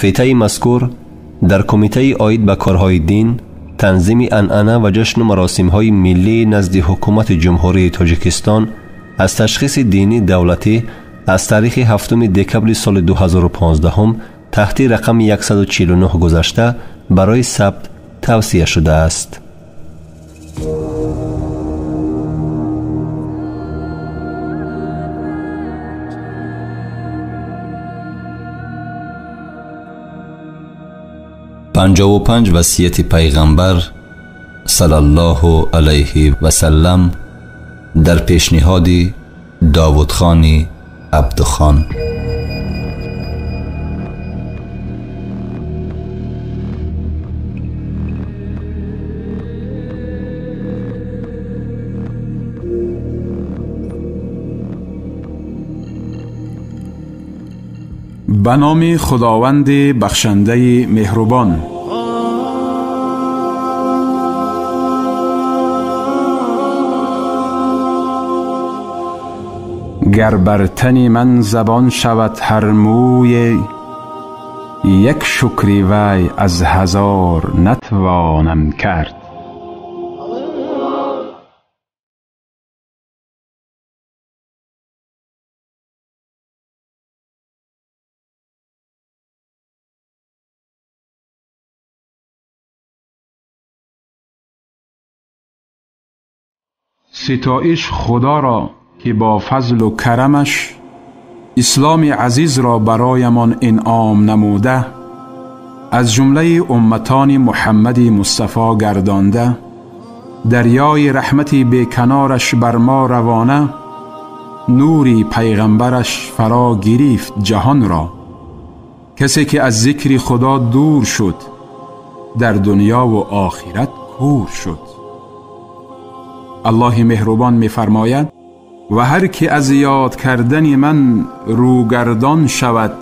Фитаи мазкур дар кумитаи оид ба корҳои дин, танзими анъана ва ҷашну маросимҳои миллӣ назди ҳукумати Ҷумҳурии Тоҷикистон аз ташхиси динии давлатӣ аз таърихи 7 декабри соли 2015 таҳти рақами 149 гузашта барои сабт тавсия шудааст. 55 وصیت پیغمبر صلی الله علیه و سلم در پیشنهاد داوود خان عبدخان. به نام خداوند بخشنده مهربان. گر بر تن من زبان شود هر موی، یک شکری وی از هزار نتوانم کرد. ستایش خدا را که با فضل و کرمش اسلام عزیز را برایمان انعام نموده، از جمله امتان محمد مصطفی گردانده، دریای رحمت بیکنارش بر ما روانه، نوری پیغمبرش فرا گرفت جهان را. کسی که از ذکر خدا دور شد، در دنیا و آخرت کور شد. الله مهربان می‌فرماید: و هر که از یاد کردن من روگردان شود،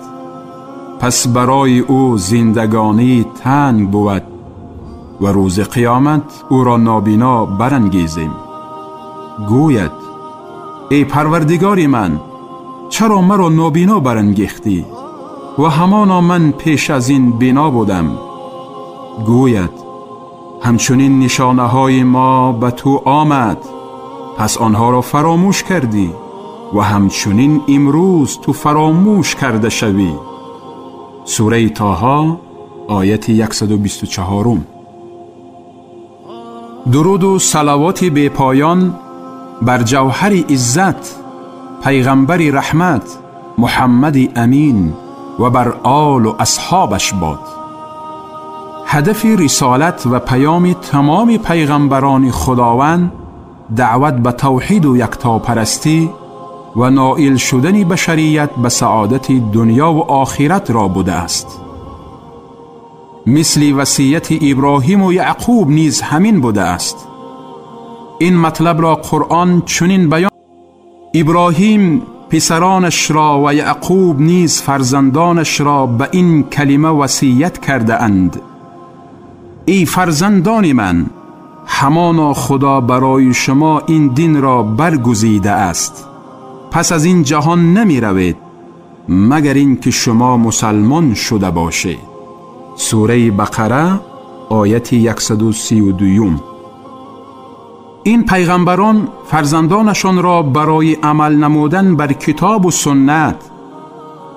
پس برای او زندگانی تنگ بود و روز قیامت او را نابینا برانگیزیم. گوید: ای پروردگار من، چرا مرا نابینا برانگیختی و همانا من پیش از این بینا بودم؟ گوید: همچنین نشانه های ما به تو آمد، پس آنها را فراموش کردی و همچنین امروز تو فراموش کرده شوی. سوره طه آیت 124. درود و صلوات بی پایان بر جوهر عزت، پیغمبر رحمت، محمد امین و بر آل و اصحابش باد. هدف رسالت و پیام تمام پیغمبران خداوند دعوت به توحید و یکتاپرستی و نائل شدن بشریت به سعادت دنیا و آخرت را بوده است. مثل وصیت ابراهیم و یعقوب نیز همین بوده است. این مطلب را قرآن چنین بیان: ابراهیم پسرانش را و یعقوب نیز فرزندانش را به این کلمه وصیت کرده اند: ای فرزندان من، همانا خدا برای شما این دین را برگزیده است، پس از این جهان نمی روید مگر اینکه شما مسلمان شده باشید. سوره بقره آیت 132. این پیغمبران فرزندانشان را برای عمل نمودن بر کتاب و سنت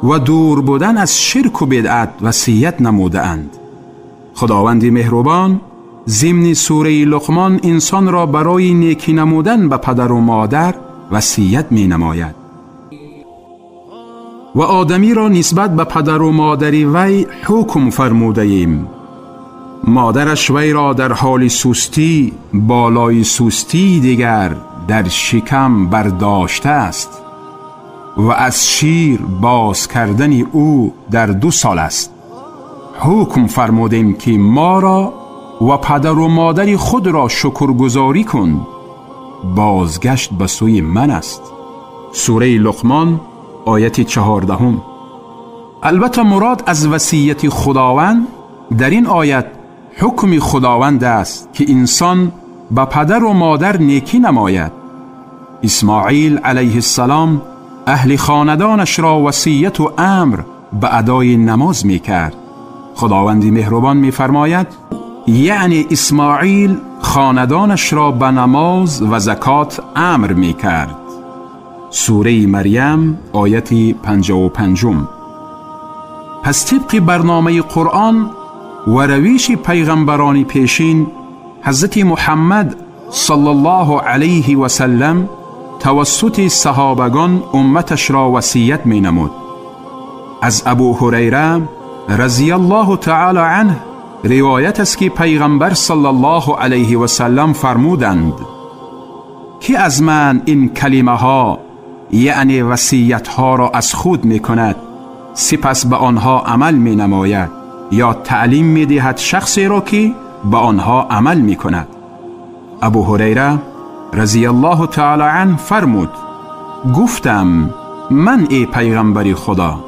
و دور بودن از شرک و بدعت وصیت نموده اند. خداوند مهربان ضمن سوره لقمان انسان را برای نیکی نمودن به پدر و مادر وصیت می نماید و آدمی را نسبت به پدر و مادر وی حکم فرموده ایم. مادرش وی را در حال سستی بالای سستی دیگر در شکم برداشته است و از شیر باز کردن او در 2 سال است. حکم فرمودیم که ما را و پدر و مادر خود را شکرگزاری کن، بازگشت به سوی من است. سوره لقمان آیت 14. البته مراد از وصیت خداوند در این آیت حکم خداوند است که انسان به پدر و مادر نیکی نماید. اسماعیل علیه السلام اهل خاندانش را وصیت و امر به ادای نماز می کرد. خداوند مهربان می‌فرماید: یعنی اسماعیل خاندانش را به نماز و زکات امر می‌کرد. سوره مریم آیت 55. پس طبق برنامه قرآن و رویش پیغمبران پیشین، حضرت محمد صلی الله علیه و سلم توسط صحابگان امتش را وصیت می نمود. از ابو هریره رضی الله تعالی عنه روایت است که پیغمبر صلی الله علیه و سلم فرمودند: که از من این کلمه ها یعنی وصیت ها را از خود می کند، سپس به آنها عمل می نماید یا تعلیم می دهد شخصی را که به آنها عمل می کند. ابو هریره رضی الله تعالی عنه فرمود: گفتم من ای پیغمبر خدا.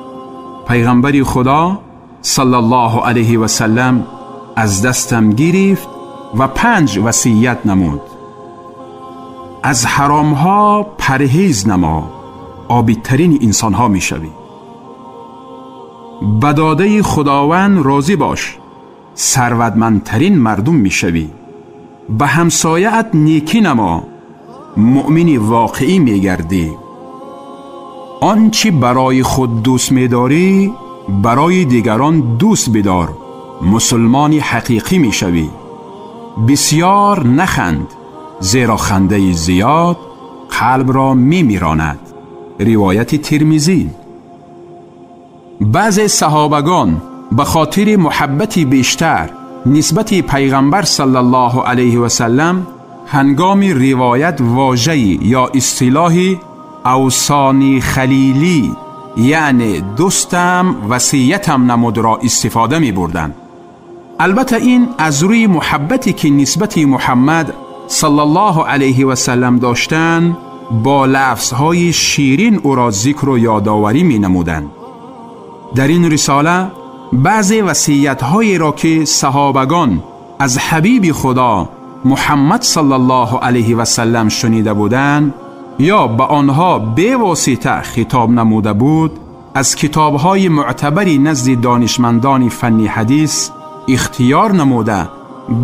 پیغمبر خدا صلی الله علیه و سلم از دستم گرفت و 5 وصیت نمود: از حرامها پرهیز نما، عابدترین انسانها میشوی. به داده خداوند راضی باش، ثروتمندترین مردم میشوی. به همسایه‌ات نیکی نما، مؤمن واقعی میگردی. آنچه برای خود دوست میداری برای دیگران دوست بدار، مسلمان حقیقی میشوی. بسیار نخند، زیرا خنده زیاد قلب را میمیراند. روایت ترمذی. بعض صحابگان به خاطر محبت بیشتر نسبت پیغمبر صلی الله علیه و سلم هنگام روایت واژه یا اصطلاح اوصانی خلیلی یعنی دوستم وصیتم نمود را استفاده می بردند. البته این از روی محبتی که نسبت محمد صلی الله علیه و سلم داشتن، با لفظهای شیرین او را ذکر و یادآوری می نمودند. در این رساله بعضی وصیت‌هایی را که صحابگان از حبیب خدا محمد صلی الله علیه و سلم شنیده بودند یا به آنها به واسطه خطاب نموده بود، از کتاب‌های معتبری نزد دانشمندان فنی حدیث اختیار نموده،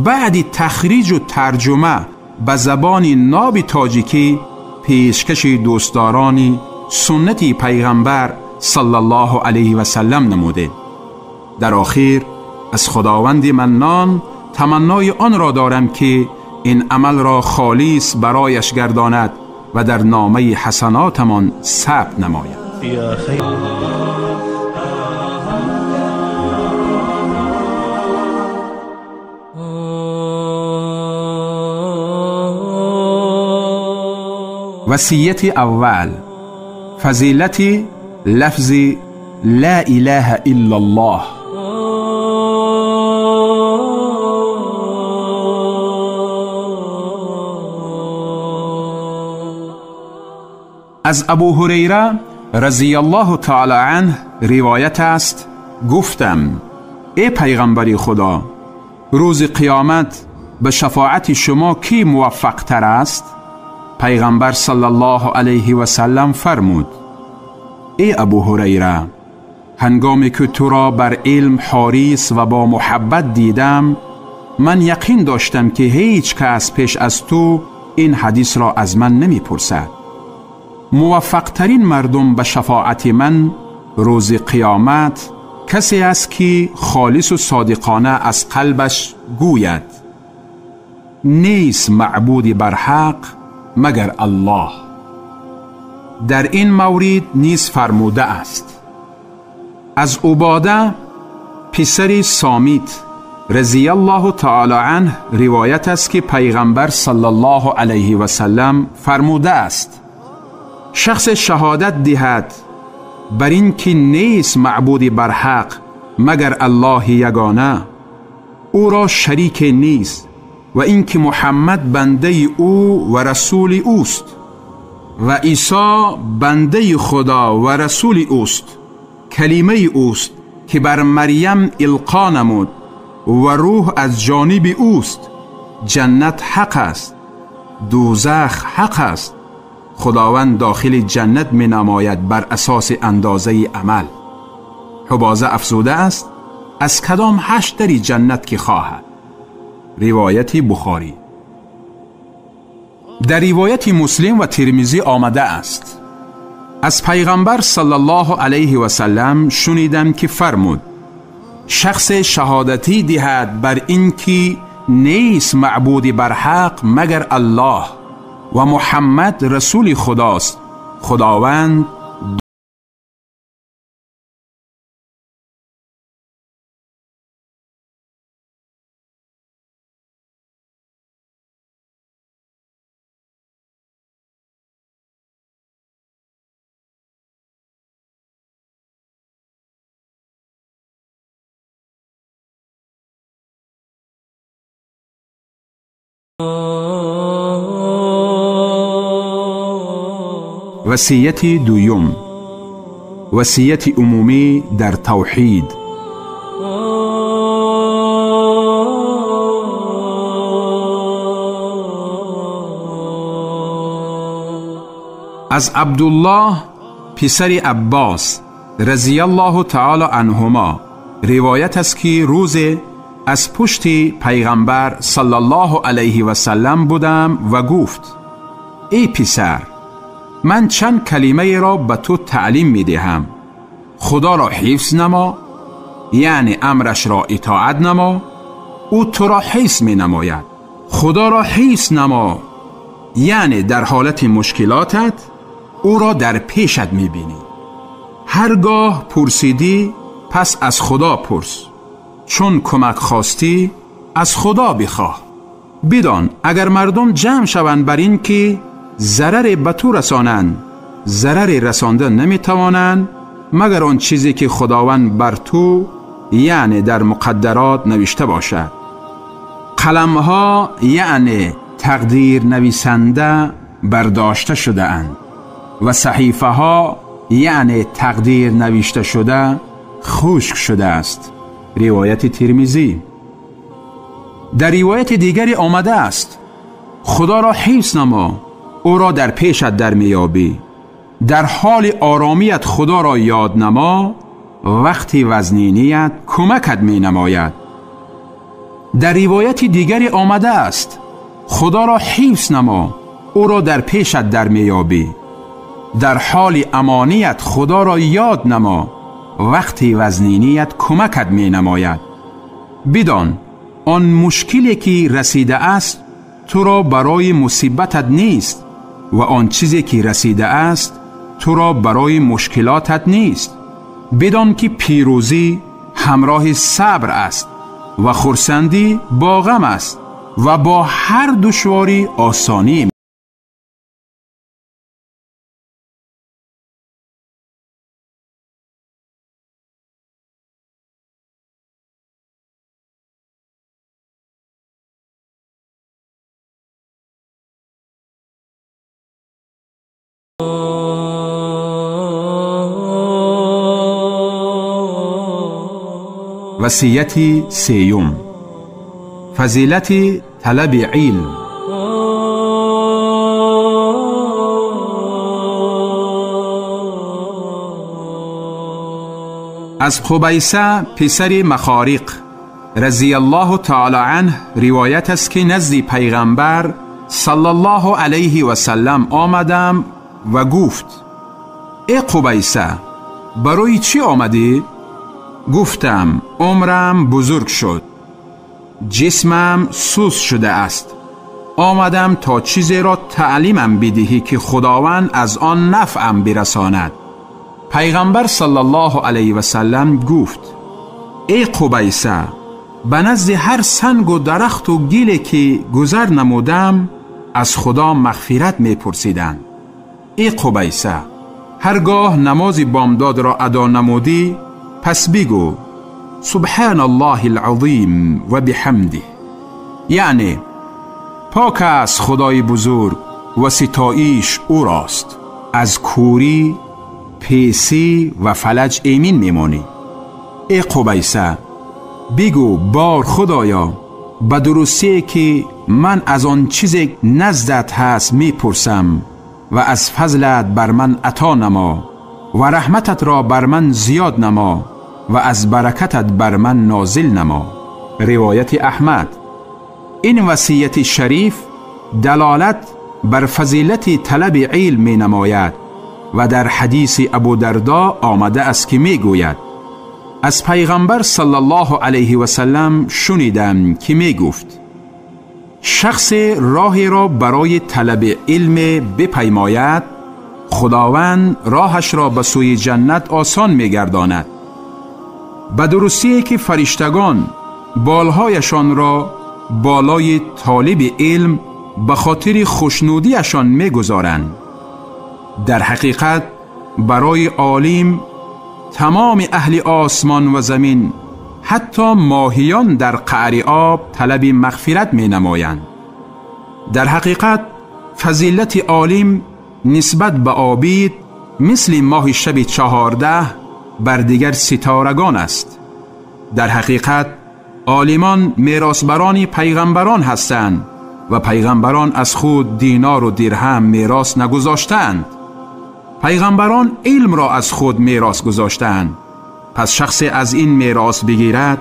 بعد تخریج و ترجمه به زبان ناب تاجیکی پیشکش دوستداران سنت پیغمبر صلی الله علیه و سلم نموده. در آخر از خداوند منان تمنای آن را دارم که این عمل را خالص برایش گرداند و در نامه حسناتمان ثبت نماید. وصیت اول: فضیلت لفظ لا اله الا الله. از ابو هریره رضی الله تعالی عنه روایت است: گفتم ای پیغمبر خدا، روز قیامت به شفاعت شما کی موفق تر است؟ پیغمبر صلی الله علیه و سلم فرمود: ای ابو هریره، هنگامی که تو را بر علم حریص و با محبت دیدم، من یقین داشتم که هیچ کس پیش از تو این حدیث را از من نمی پرسد. موفق ترین مردم به شفاعت من روز قیامت کسی است که خالص و صادقانه از قلبش گوید: نیست معبودی بر حق مگر الله. در این مورد نیز فرموده است. از عباده پسر سامیت رضی الله تعالی عنه روایت است که پیغمبر صلی الله علیه و سلم فرموده است: شخص شهادت دهد بر این که نیست معبودی بر حق مگر الله یگانه، او را شریک نیست، و اینکه محمد بنده او و رسول اوست و عیسی بنده خدا و رسول اوست، کلمه اوست که بر مریم القا نمود و روح از جانب اوست. جنت حق است، دوزخ حق است. خداوند داخل جنت می نماید بر اساس اندازه عمل. حبازه افزوده است: از کدام 8 دری جنت که خواهد. روایت بخاری. در روایت مسلم و ترمذی آمده است: از پیغمبر صلی الله علیه و سلم شنیدم که فرمود: شخص شهادتی دهد بر اینکه نیست معبود برحق مگر الله و محمد رسول خداست، خداوند وصیت دوم، وصیت عمومی در توحید. از عبدالله پسر عباس رضی الله تعالی عنهما روایت است که روز از پشت پیغمبر صلی الله علیه و سلم بودم و گفت: ای پسر، من چند کلمه را به تو تعلیم می دهم. خدا را حفظ نما، یعنی امرش را اطاعت نما، او تو را حفظ می نماید. خدا را حفظ نما، یعنی در حالت مشکلاتت او را در پیشت می بینی. هرگاه پرسیدی پس از خدا پرس، چون کمک خواستی از خدا بخواه. بدان اگر مردم جمع شوند بر این که ضرر به تو رسانند، ضرر رسانده نمیتوانند مگر آن چیزی که خداوند بر تو یعنی در مقدرات نوشته باشد. قلمها یعنی تقدیر نویسنده برداشته شده اند و صحیفه ها یعنی تقدیر نوشته شده خشک شده است. روایت ترمذی. در روایت دیگری آمده است: خدا را حفظ نما، او را در پیشت در میابی. در حال آرامیت خدا را یاد نما، وقتی وزنینیت کمکت می نماید. در روایت دیگری آمده است: خدا را حفظ نما، او را در پیشت در میابی. در حال امانیت خدا را یاد نما، وقتی وزنینیت کمکت می نماید. بدان آن مشکلی که رسیده است تو را برای مصیبتت نیست و آن چیزی که رسیده است تو را برای مشکلاتت نیست. بدان که پیروزی همراه صبر است و خرسندی با غم است و با هر دشواری آسانی. وصیت سیوم، فضیلت طلب علم. از قبیصه پسر مخارق رضی الله تعالی عنه روایت است که نزد پیغمبر صلی الله علیه و سلم آمدم و گفت: ای قبیصه، برای چی آمدی؟ گفتم: عمرم بزرگ شد، جسمم سوس شده است، آمدم تا چیزی را تعلیمم بدهی که خداوند از آن نفعم برساند. پیغمبر صلی الله علیه و سلم گفت: ای قبیصه، به نزد هر سنگ و درخت و گیلی که گذر نمودم از خدا مغفرت میپرسیدند. ای قبیصه، هرگاه نماز بامداد را ادا نمودی پس بگو سبحان الله العظیم و بحمده، یعنی پاک است خدای بزرگ و ستایش او راست. از کوری، پیسی و فلج ایمن میمانی. ای قبیصه، بگو بار خدایا، به درستی که من از آن چیز نزدت هست میپرسم و از فضلت بر من عطا نما و رحمتت را بر من زیاد نما و از برکتت بر من نازل نما. روایت احمد. این وصیت شریف دلالت بر فضیلت طلب علم می نماید و در حدیث ابو دردا آمده است که می گوید از پیغمبر صلی الله علیه و سلم شنیدم که می گفت شخص راهی را برای طلب علم بپیماید، خداوند راهش را به سوی جنت آسان می گرداند. به درستی که فرشتگان بالهایشان را بالای طالب علم به خاطر خوشنودیشان می گذارند. در حقیقت برای عالم تمام اهل آسمان و زمین، حتی ماهیان در قعر آب طلب مغفرت می نمایند. در حقیقت فضیلت عالم نسبت به عابد مثل ماه شب 14 بر دیگر ستارگان است. در حقیقت عالمان میراثبران پیغمبران هستند و پیغمبران از خود دینار و درهم میراث نگذاشتند. پیغمبران علم را از خود میراث گذاشتند. پس شخص از این میراث بگیرد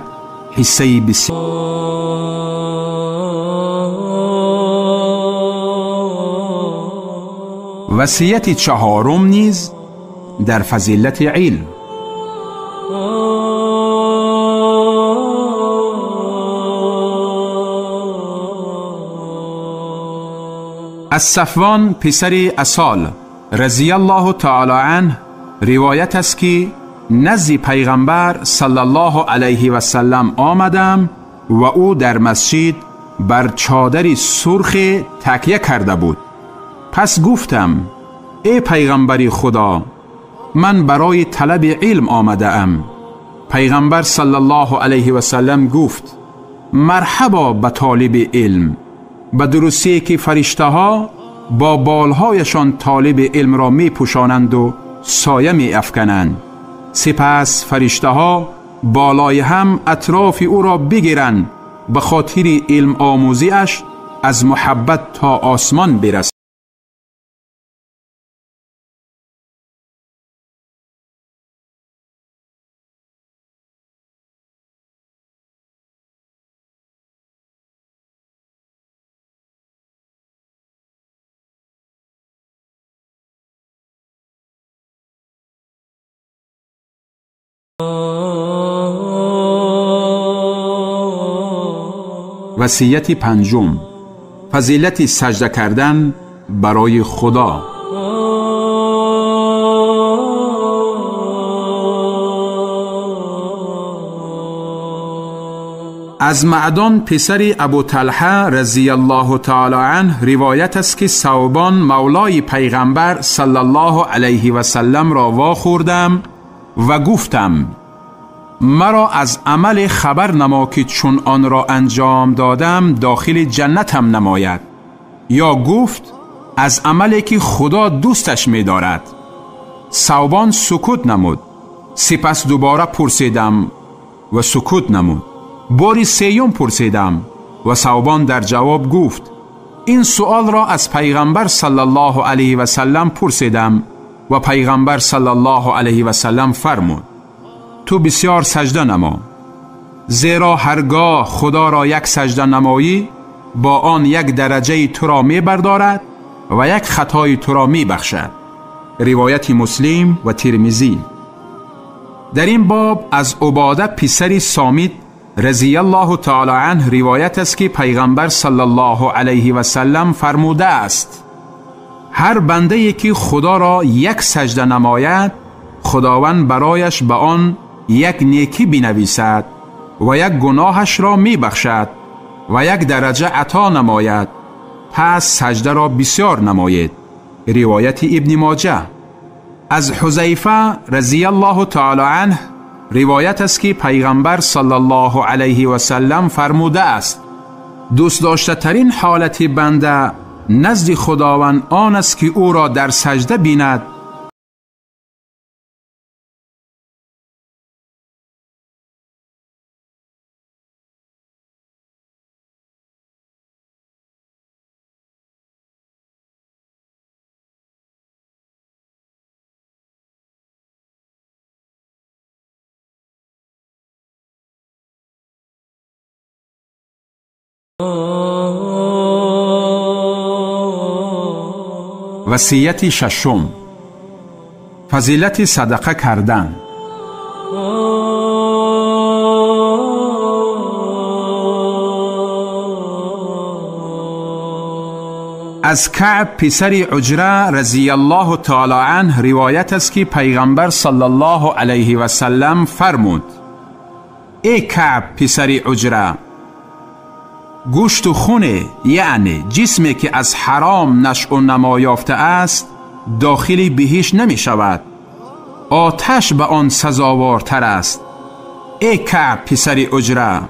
حصه بسیار. وصیت چهارم نیز در فضیلت علم. از صفوان پسر اسال رضی الله تعالی عنه روایت است که نزد پیغمبر صلی الله علیه و سلم آمدم و او در مسجد بر چادر سرخ تکیه کرده بود. پس گفتم ای پیغمبر خدا، من برای طلب علم آمده ام. پیغمبر صلی الله علیه و سلم گفت مرحبا به طالب علم، به درستی که فرشته ها با بالهایشان طالب علم را می پوشانند و سایه می افکنند. سپس فرشته ها بالای هم اطراف او را بگیرند، به خاطر علم آموزیش از محبت تا آسمان برسند. وصیت پنجم، فضیلت سجده کردن برای خدا. از معدان پسر ابو طلحه رضی الله تعالی عنه روایت است که ثوبان مولای پیغمبر صلی الله علیه و سلم را واخوردم و گفتم مرا از عمل خبر نما که چون آن را انجام دادم داخل جنتم نماید، یا گفت از عملی که خدا دوستش می دارد. ثوبان سکوت نمود. سپس دوباره پرسیدم و سکوت نمود. باری سیوم پرسیدم و ثوبان در جواب گفت این سؤال را از پیغمبر صلی الله علیه و سلم پرسیدم و پیغمبر صلی الله علیه و سلم فرمود تو بسیار سجده نما، زیرا هرگاه خدا را یک سجده نمایی با آن یک درجه تو را می بردارد و یک خطای تو را می بخشد. روایت مسلم و ترمذی. در این باب از عباده پسر صامت رضی الله تعالی عنه روایت است که پیغمبر صلی الله علیه و سلم فرموده است هر بنده که خدا را یک سجده نماید خداوند برایش به آن یک نیکی بینویسد و یک گناهش را می بخشد و یک درجه عطا نماید، پس سجده را بسیار نماید. روایت ابن ماجه. از حذیفه رضی الله تعالی عنه روایت است که پیغمبر صلی الله علیه و سلم فرموده است دوست داشته ترین حالت بنده نزد خداوند آن است که او را در سجده بیند. وصیت ششم: فضیلت صدقه کردن. از کعب پسر عجره رضی الله تعالی عنه روایت است که پیغمبر صلی الله علیه و سلم فرمود: ای کعب پسر عجره، گوشت و خون، یعنی جسمی که از حرام نشأ و نما یافته است، داخل بهشت نمی شود، آتش به آن سزاوارتر است. ای کعب پسر عجره،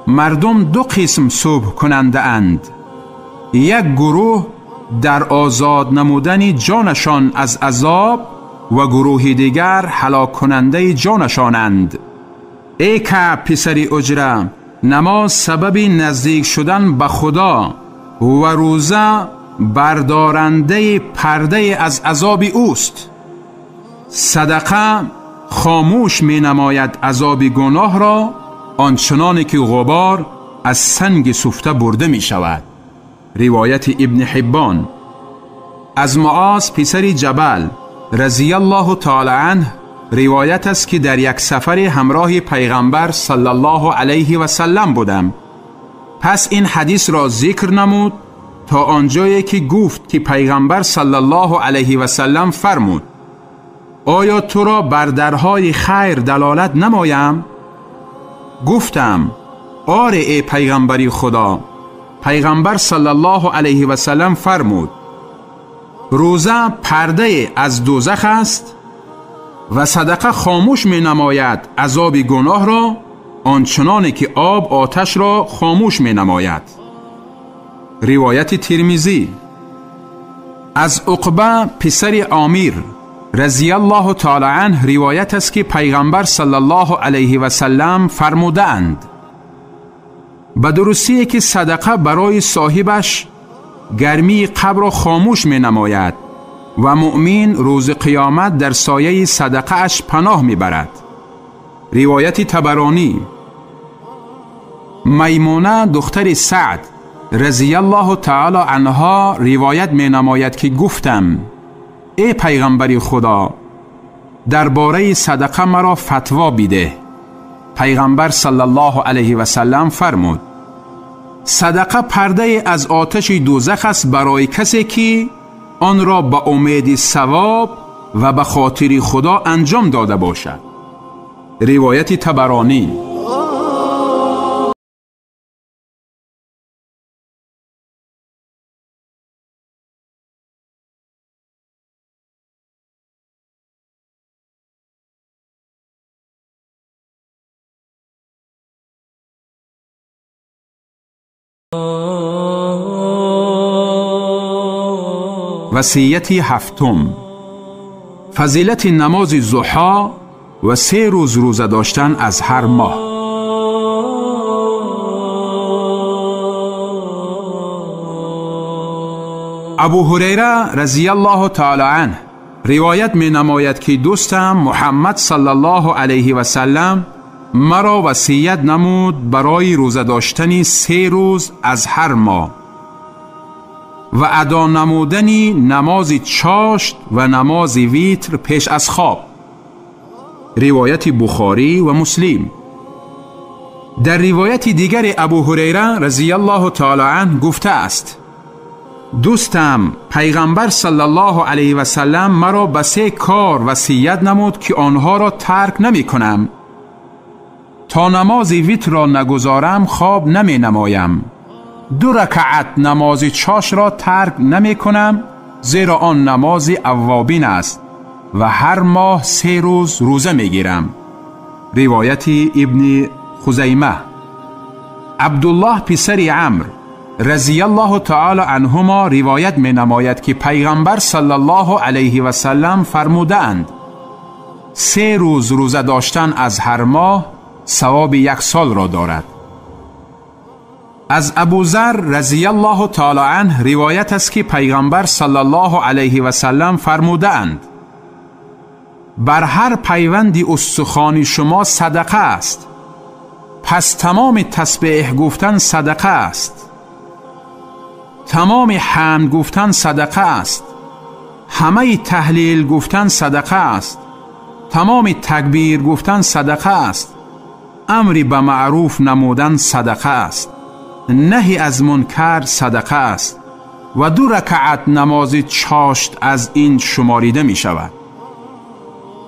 مردم دو قسم صبح کننده اند: یک گروه در آزاد نمودن جانشان از عذاب و گروه دیگر هلاک کننده جانشانند. ای کعب پسر عجره، نماز سبب نزدیک شدن به خدا و روزه بردارنده پرده از عذاب اوست. صدقه خاموش می نماید عذاب گناه را، آنچنان که غبار از سنگ سفته برده می شود. روایت ابن حبان. از معاذ پسر جبل رضی الله تعالی عنه روایت است که در یک سفر همراه پیغمبر صلی الله علیه و سلم بودم. پس این حدیث را ذکر نمود تا آنجایی که گفت که پیغمبر صلی الله علیه و سلم فرمود: آیا تو را بر درهای خیر دلالت نمایم؟ گفتم: آره ای پیغمبری خدا. پیغمبر صلی الله علیه و سلم فرمود: روزه پرده از دوزخ است و صدقه خاموش می نماید عذاب گناه را، آنچنان که آب آتش را خاموش می نماید. روایت ترمذی. از عقبه پسر عامر رضی الله تعالی عنه روایت است که پیغمبر صلی الله علیه و سلم فرموده اند: به درستی که صدقه برای صاحبش گرمی قبر را خاموش می نماید و مؤمن روز قیامت در سایه صدقه اش پناه می برد. روایت طبرانی. میمونه دختر سعد رضی الله تعالی عنها روایت می نماید که گفتم: ای پیغمبر خدا، درباره صدقه مرا فتوا بیده. پیغمبر صلی الله علیه و سلم فرمود: صدقه پرده از آتش دوزخ است برای کسی که آن را به امید ثواب و به خاطر خدا انجام داده باشد. روایت طبرانی. وصیت هفتم: فضیلت نماز ضحی و 3 روز روزه داشتن از هر ماه. ابو هریره رضی الله تعالی عنه روایت می نماید که دوستم محمد صلی الله علیه و سلم مرا وصیت نمود برای روزه داشتن 3 روز از هر ماه و ادا نمودن نماز چاشت و نماز ویتر پیش از خواب. روایت بخاری و مسلم. در روایت دیگر ابو هریره رضی الله تعالی عنه گفته است: دوستم پیغمبر صلی الله علیه و سلم مرا به 3 کار وصیت نمود که آنها را ترک نمی کنم. تا نماز ویتر را نگذارم خواب نمی نمایم. 2 رکعت نماز چاش را ترک نمی کنم، زیرا آن نماز اوابین است و هر ماه 3 روز روزه می گیرم. روایت ابن خزیمه. عبدالله پسر عمرو رضی الله تعالی عنهما روایت می نماید که پیغمبر صلی الله علیه و سلم فرموده اند: 3 روز روزه داشتن از هر ماه ثواب 1 سال را دارد. از ابوذر رضی الله تعالی عنه روایت است که پیغمبر صلی الله علیه و سلم فرموده اند: بر هر پیوندی استخوانی شما صدقه است، پس تمام تسبیح گفتن صدقه است. تمام حمد گفتن صدقه است، همه تهلیل گفتن صدقه است، تمام تکبیر گفتن صدقه است، امری به معروف نمودن صدقه است، نهی از منکر صدقه است و 2 رکعت نماز چاشت از این شماریده می شود.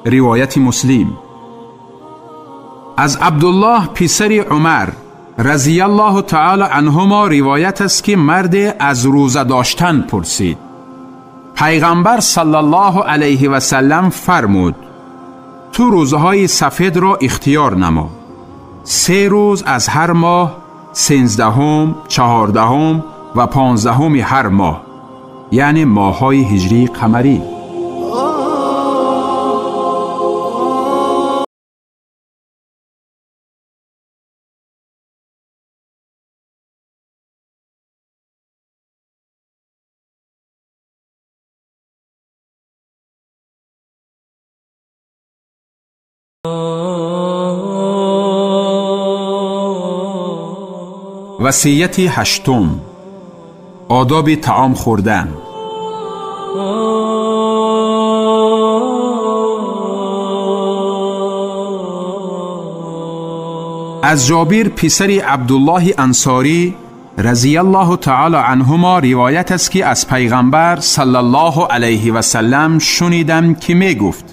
روایت مسلم. از عبدالله پسر عمر رضی الله تعالی عنهما روایت است که مرد از روزه داشتن پرسید. پیغمبر صلی الله علیه و سلم فرمود: تو روزهای سفید را اختیار نما، 3 روز از هر ماه، 13، 14 و 15 هر ماه، یعنی ماه‌های هجری قمری. وصیت 8، آداب طعام خوردن. از جابر پسر عبدالله انصاری رضی الله تعالی عنهما روایت است که از پیغمبر صلی الله علیه و سلم شنیدم که می گفت: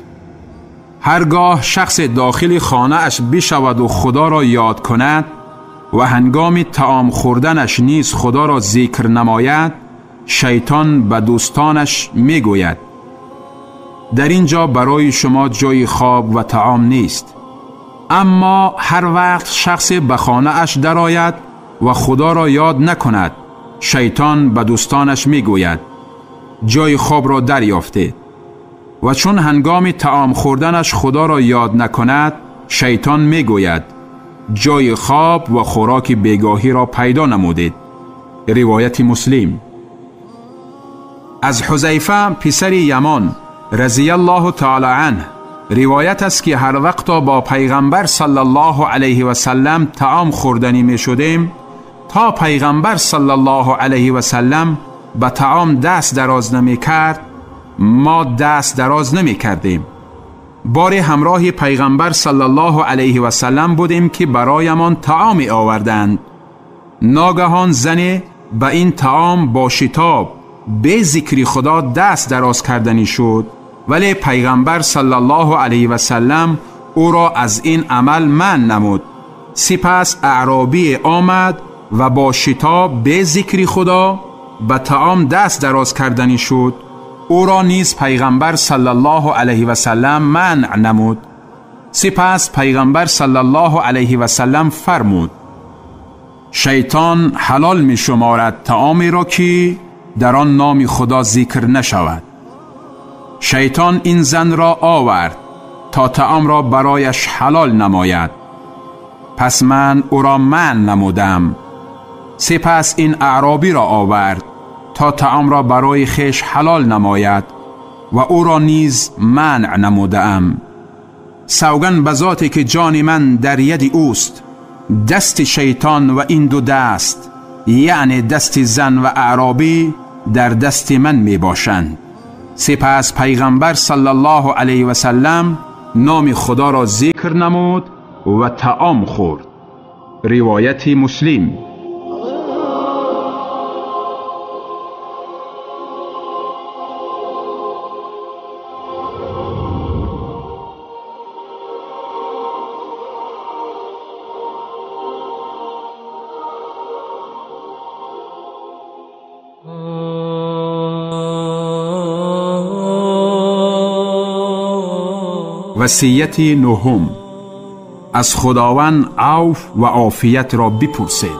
هرگاه شخص داخل خانه اش بشود و خدا را یاد کند و هنگام طعام خوردنش نیز خدا را ذکر نماید، شیطان به دوستانش میگوید: در اینجا برای شما جای خواب و طعام نیست. اما هر وقت شخص به خانه اش درآید و خدا را یاد نکند، شیطان به دوستانش میگوید: جای خواب را دریافته. و چون هنگام طعام خوردنش خدا را یاد نکند، شیطان میگوید: جای خواب و خوراک بیگاهی را پیدا نمودید. روایت مسلم. از حذیفه پسر یمان رضی الله تعالی عنه روایت است که هر وقت با پیغمبر صلی الله علیه و سلم طعام خوردنی می شدیم، تا پیغمبر صلی الله علیه و سلم به طعام دست دراز نمی کرد، ما دست دراز نمی کردیم. بار همراه پیغمبر صلی الله علیه و سلم بودیم که برایمان طعامی آوردند. ناگهان زن به این طعام با شتاب به ذکر خدا دست دراز کردنی شد، ولی پیغمبر صلی الله علیه و سلم او را از این عمل منع نمود. سپس اعرابی آمد و با شتاب به ذکر خدا به طعام دست دراز کردنی شد، او را نیز پیغمبر صلی الله علیه و سلم منع نمود. سپس پیغمبر صلی الله علیه و سلم فرمود: شیطان حلال می شمارد طعامی را که در آن نام خدا ذکر نشود. شیطان این زن را آورد تا طعام را برایش حلال نماید، پس من او را منع نمودم. سپس این اعرابی را آورد تا طعام را برای خویش حلال نماید و او را نیز منع نمودم. سوگند به ذاتی که جان من در ید اوست، دست شیطان و این 2 دست، یعنی دست زن و اعرابی، در دست من می باشند. سپس پیغمبر صلی الله علیه و سلم نام خدا را ذکر نمود و طعام خورد. روایت مسلم. وصیت 9، از خداوند عفو و عافیت را بپرسید.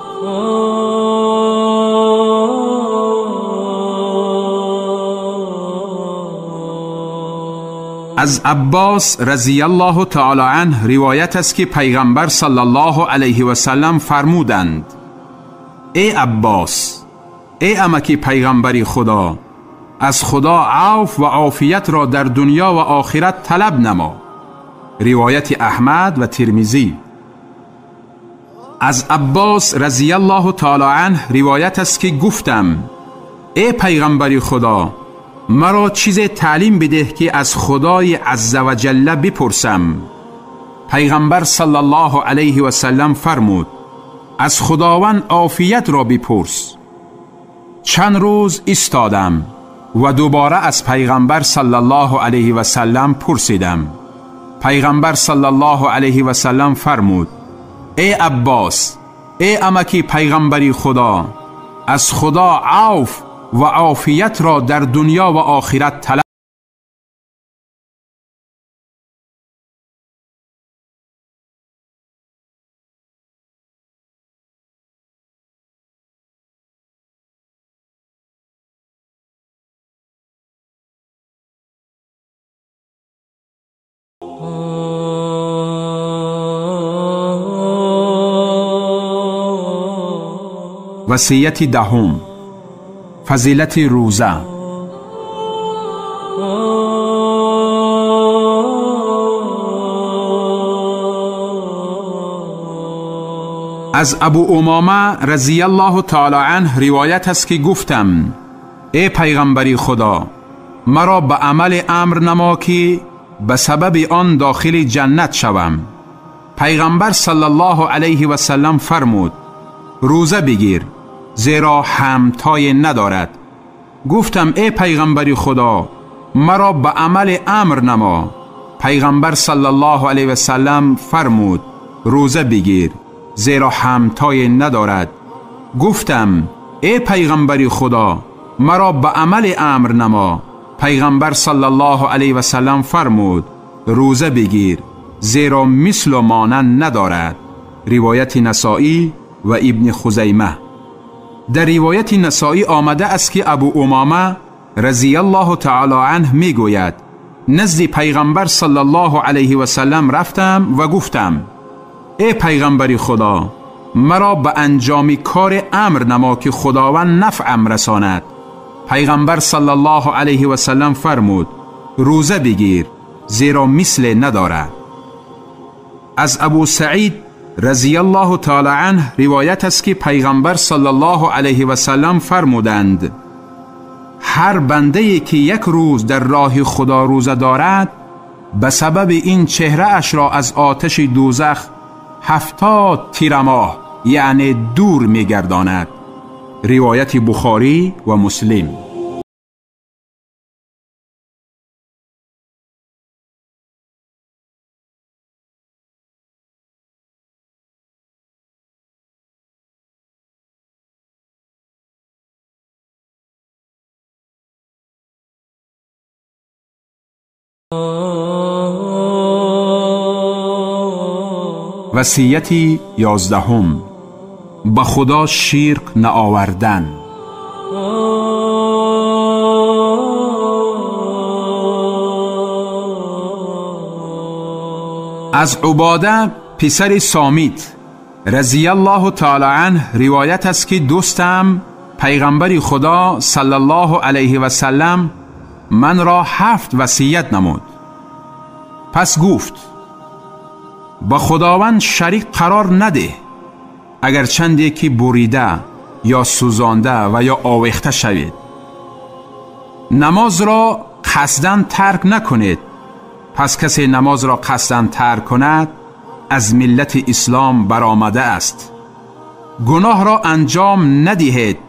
از عباس رضی الله تعالی عنه روایت است که پیغمبر صلی الله علیه و سلم فرمودند: ای عباس، ای امک پیغمبر خدا، از خدا عفو و عافیت را در دنیا و آخرت طلب نما. روایت احمد و ترمذی. از عباس رضی الله تعالی عنه روایت است که گفتم: ای پیغمبر خدا، مرا چیز تعلیم بده که از خدای عزوجل بپرسم. پیغمبر صلی الله علیه و سلم فرمود: از خداوند عافیت را بپرس. چند روز ایستادم و دوباره از پیغمبر صلی الله علیه و سلم پرسیدم. پیغمبر صلی الله علیه و سلم فرمود: ای عباس، ای امکی پیغمبری خدا، از خدا عفو و عافیت را در دنیا و آخرت طلب. وصیت دهم: فضیلت روزه. از ابو امامه رضی الله تعالی عنه روایت است که گفتم: ای پیغمبری خدا، مرا به عمل امر نما که به سبب آن داخل جنت شوم. پیغمبر صلی الله علیه و سلم فرمود: روزه بگیر، زیرا همتای ندارد. گفتم: ای پیغمبر خدا، مرا به عمل امر نما. پیغمبر صلی الله علیه و سلم فرمود: روزه بگیر، زیرا همتای ندارد. گفتم: ای پیغمبر خدا، مرا به عمل امر نما. پیغمبر صلی الله علیه و سلم فرمود: روزه بگیر، زیرا مثل و مانند ندارد. روایت نسائی و ابن خزیمه. در روایت نسائی آمده است که ابو امامه رضی الله تعالی عنه می گوید: نزد پیغمبر صلی الله علیه و سلم رفتم و گفتم: ای پیغمبر خدا، مرا به انجام کار امر نما که خداوند نفعم رساند. پیغمبر صلی الله علیه و سلم فرمود: روزه بگیر، زیرا مثل ندارد. از ابو سعید رضی الله تعالی عنه روایت است که پیغمبر صلی الله علیه و سلم فرمودند: هر بنده که یک روز در راه خدا روزه دارد، به سبب این چهره اش را از آتش دوزخ 70 تیر ماه یعنی دور می‌گرداند. روایت بخاری و مسلم. وصیت 11: به خدا شرک نآوردن. از عباده پسر سامیت رضی الله تعالی عنه روایت است که دوستم پیغمبر خدا صلی الله علیه و سلم من را 7 وصیت نمود. پس گفت: با خداوند شریک قرار نده، اگر چند یکی بریده یا سوزانده و یا آویخته شوید. نماز را قصداً ترک نکنید، پس کسی نماز را قصداً ترک کند از ملت اسلام برآمده است. گناه را انجام ندهید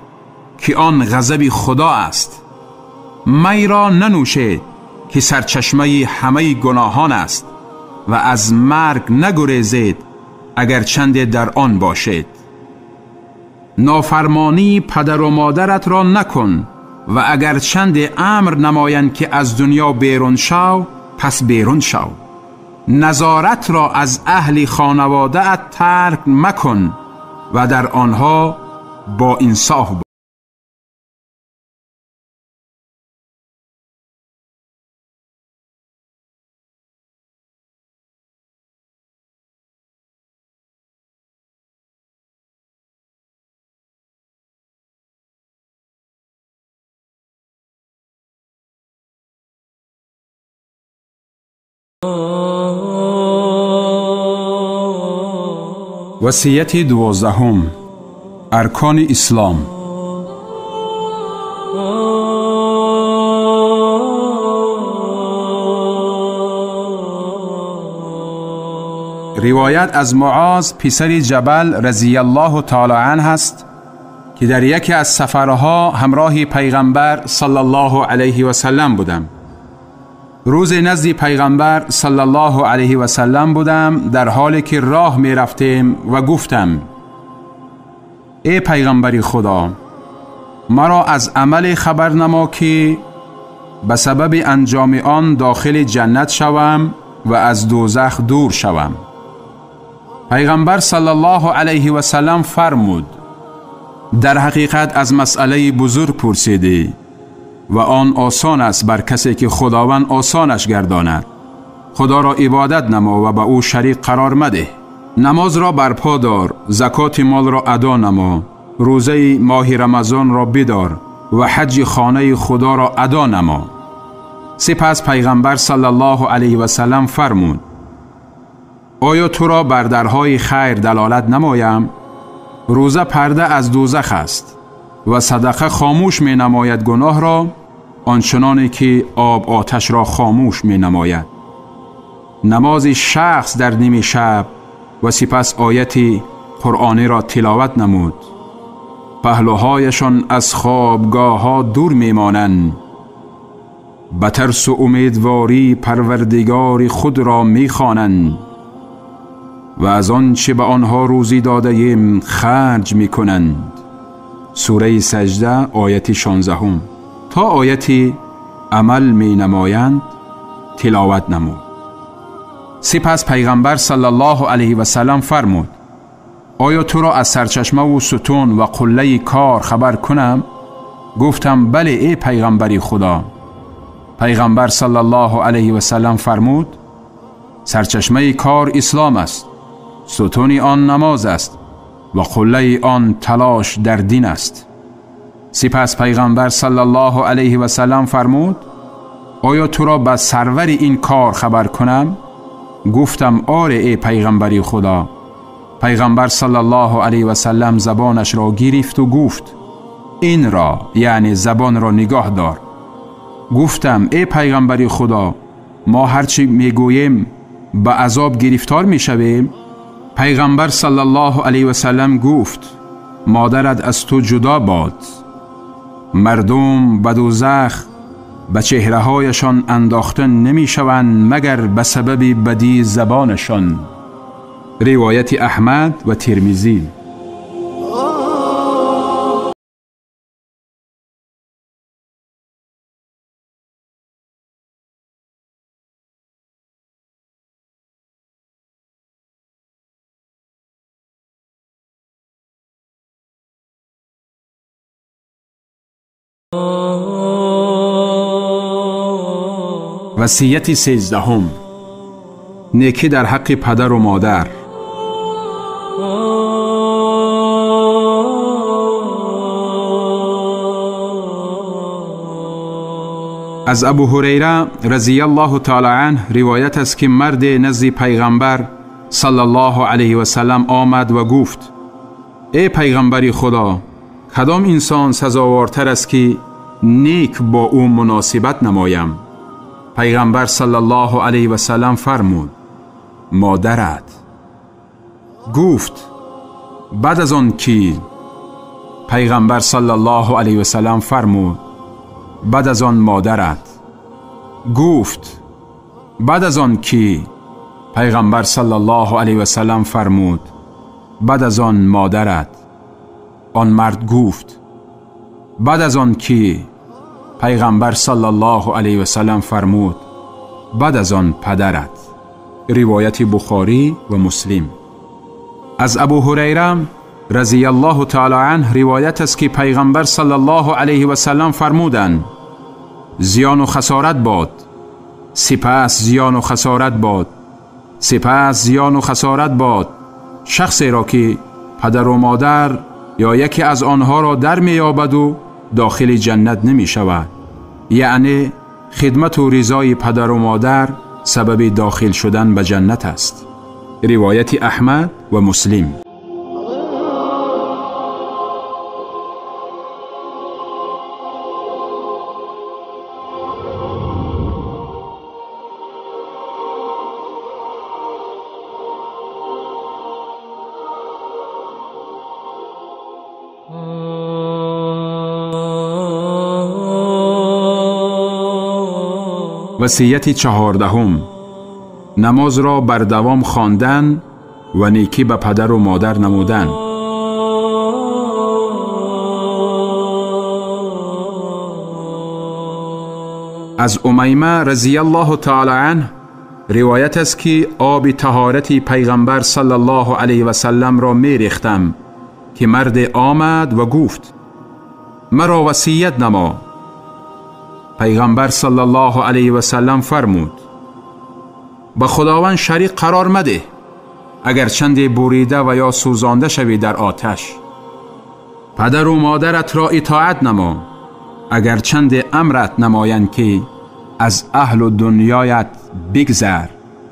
که آن غضب خدا است. می را ننوشید که سرچشمه همه گناهان است و از مرگ نگریزید اگر چند در آن باشید. نافرمانی پدر و مادرت را نکن و اگر چند امر نمایند که از دنیا بیرون شو، پس بیرون شو. نظارت را از اهل خانواده ات ترک مکن و در آنها با انصاف باش. وصیت 12: ارکان اسلام. روایت از معاذ پسر جبل رضی الله تعالی عنه است که در یکی از سفرها همراه پیغمبر صلی الله علیه و سلم بودم. روز نزد پیغمبر صلی الله علیه و سلم بودم در حالی که راه می رفتیم و گفتم: ای پیغمبر خدا، مرا از عمل خبر نما که به سبب انجام آن داخل جنت شوم و از دوزخ دور شوم. پیغمبر صلی الله علیه و سلم فرمود: در حقیقت از مسئله بزرگ پرسیدی و آن آسان است بر کسی که خداوند آسانش گرداند. خدا را عبادت نما و به او شریک قرار مده. نماز را برپا دار، زکات مال را ادا نما، روزه ماه رمضان را بدار و حج خانه خدا را ادا نما. سپس پیغمبر صلی الله علیه و سلم فرمود: آیا تو را بر درهای خیر دلالت نمایم؟ روزه پرده از دوزخ است و صدقه خاموش می نماید گناه را، آنچنانی که آب آتش را خاموش می نماید. نماز شخص در نیمه شب و سپس آیت قرآنی را تلاوت نمود. پهلوهایشان از خوابگاه ها دور می مانند. به ترس و امیدواری پروردگار خود را می خوانند و از آنچه به آنها روزی داده ایم خرج می کنند. سوره سجده آیت 16 تا آیت عمل می نمایند تلاوت نمود. سپس پیغمبر صلی الله علیه و سلم فرمود: آیا تو را از سرچشمه و ستون و قله کار خبر کنم؟ گفتم: بله ای پیغمبر خدا. پیغمبر صلی الله علیه و سلم فرمود: سرچشمه کار اسلام است، ستون آن نماز است و قله آن تلاش در دین است. سپس پیغمبر صلی الله علیه و سلم فرمود: آیا تو را به سرور این کار خبر کنم؟ گفتم: آره ای پیغمبر خدا. پیغمبر صلی الله علیه و سلم زبانش را گرفت و گفت: این را، یعنی زبان را نگاه دار. گفتم: ای پیغمبر خدا، ما هرچی میگوییم به عذاب گرفتار میشویم؟ پیغمبر صلی الله علیه و سلم گفت: مادرت از تو جدا باد. مردم به دوزخ به چهره‌هایشان انداخته نمیشوند مگر به سبب بدی زبانشان. روایت احمد و ترمذی. وصیت 13، نیکی در حق پدر و مادر. از ابو هریره رضی الله تعالی عنه روایت است که مرد نزد پیغمبر صلی الله علیه و سلم آمد و گفت: ای پیغمبر خدا، کدام انسان سزاوارتر است که نیک با او مناسبت نمایم؟ پیغمبر صلی الله علیه و سلم فرمود: مادرت. گفت: بعد از آن کی؟ پیغمبر صلی الله علیه و سلم فرمود: بعد از آن مادرت. گفت: بعد از آن کی؟ پیغمبر صلی الله علیه و سلم فرمود: بعد از آن مادرت. آن مرد گفت: بعد از آن کی؟ پیغمبر صلی الله علیه و سلم فرمود: بعد از آن پدرت. روایت بخاری و مسلم. از ابو هریره رضی الله تعالی عنه روایت است که پیغمبر صلی الله علیه و سلم فرمودند: زیان و خسارت باد، سپس زیان و خسارت باد، سپس زیان و خسارت باد شخصی را که پدر و مادر یا یکی از آنها را در می‌یابد و داخل جنت نمی شود. یعنی خدمت و رضای پدر و مادر سبب داخل شدن به جنت است. روایت احمد و مسلم. وصیت 14، نماز را بر دوام خواندن و نیکی به پدر و مادر نمودن. از امیمه رضی الله تعالی عنه روایت است که آب طهارت پیغمبر صلی الله علیه و سلم را می ریختم که مرد آمد و گفت مرا وصیت نما. پیغمبر صلی الله علیه و سلم فرمود به خداوند شریک قرار مده، اگر چند بریده و یا سوزانده شوی در آتش. پدر و مادرت را اطاعت نما، اگر چند امرت نمایند که از اهل و دنیایت بگذر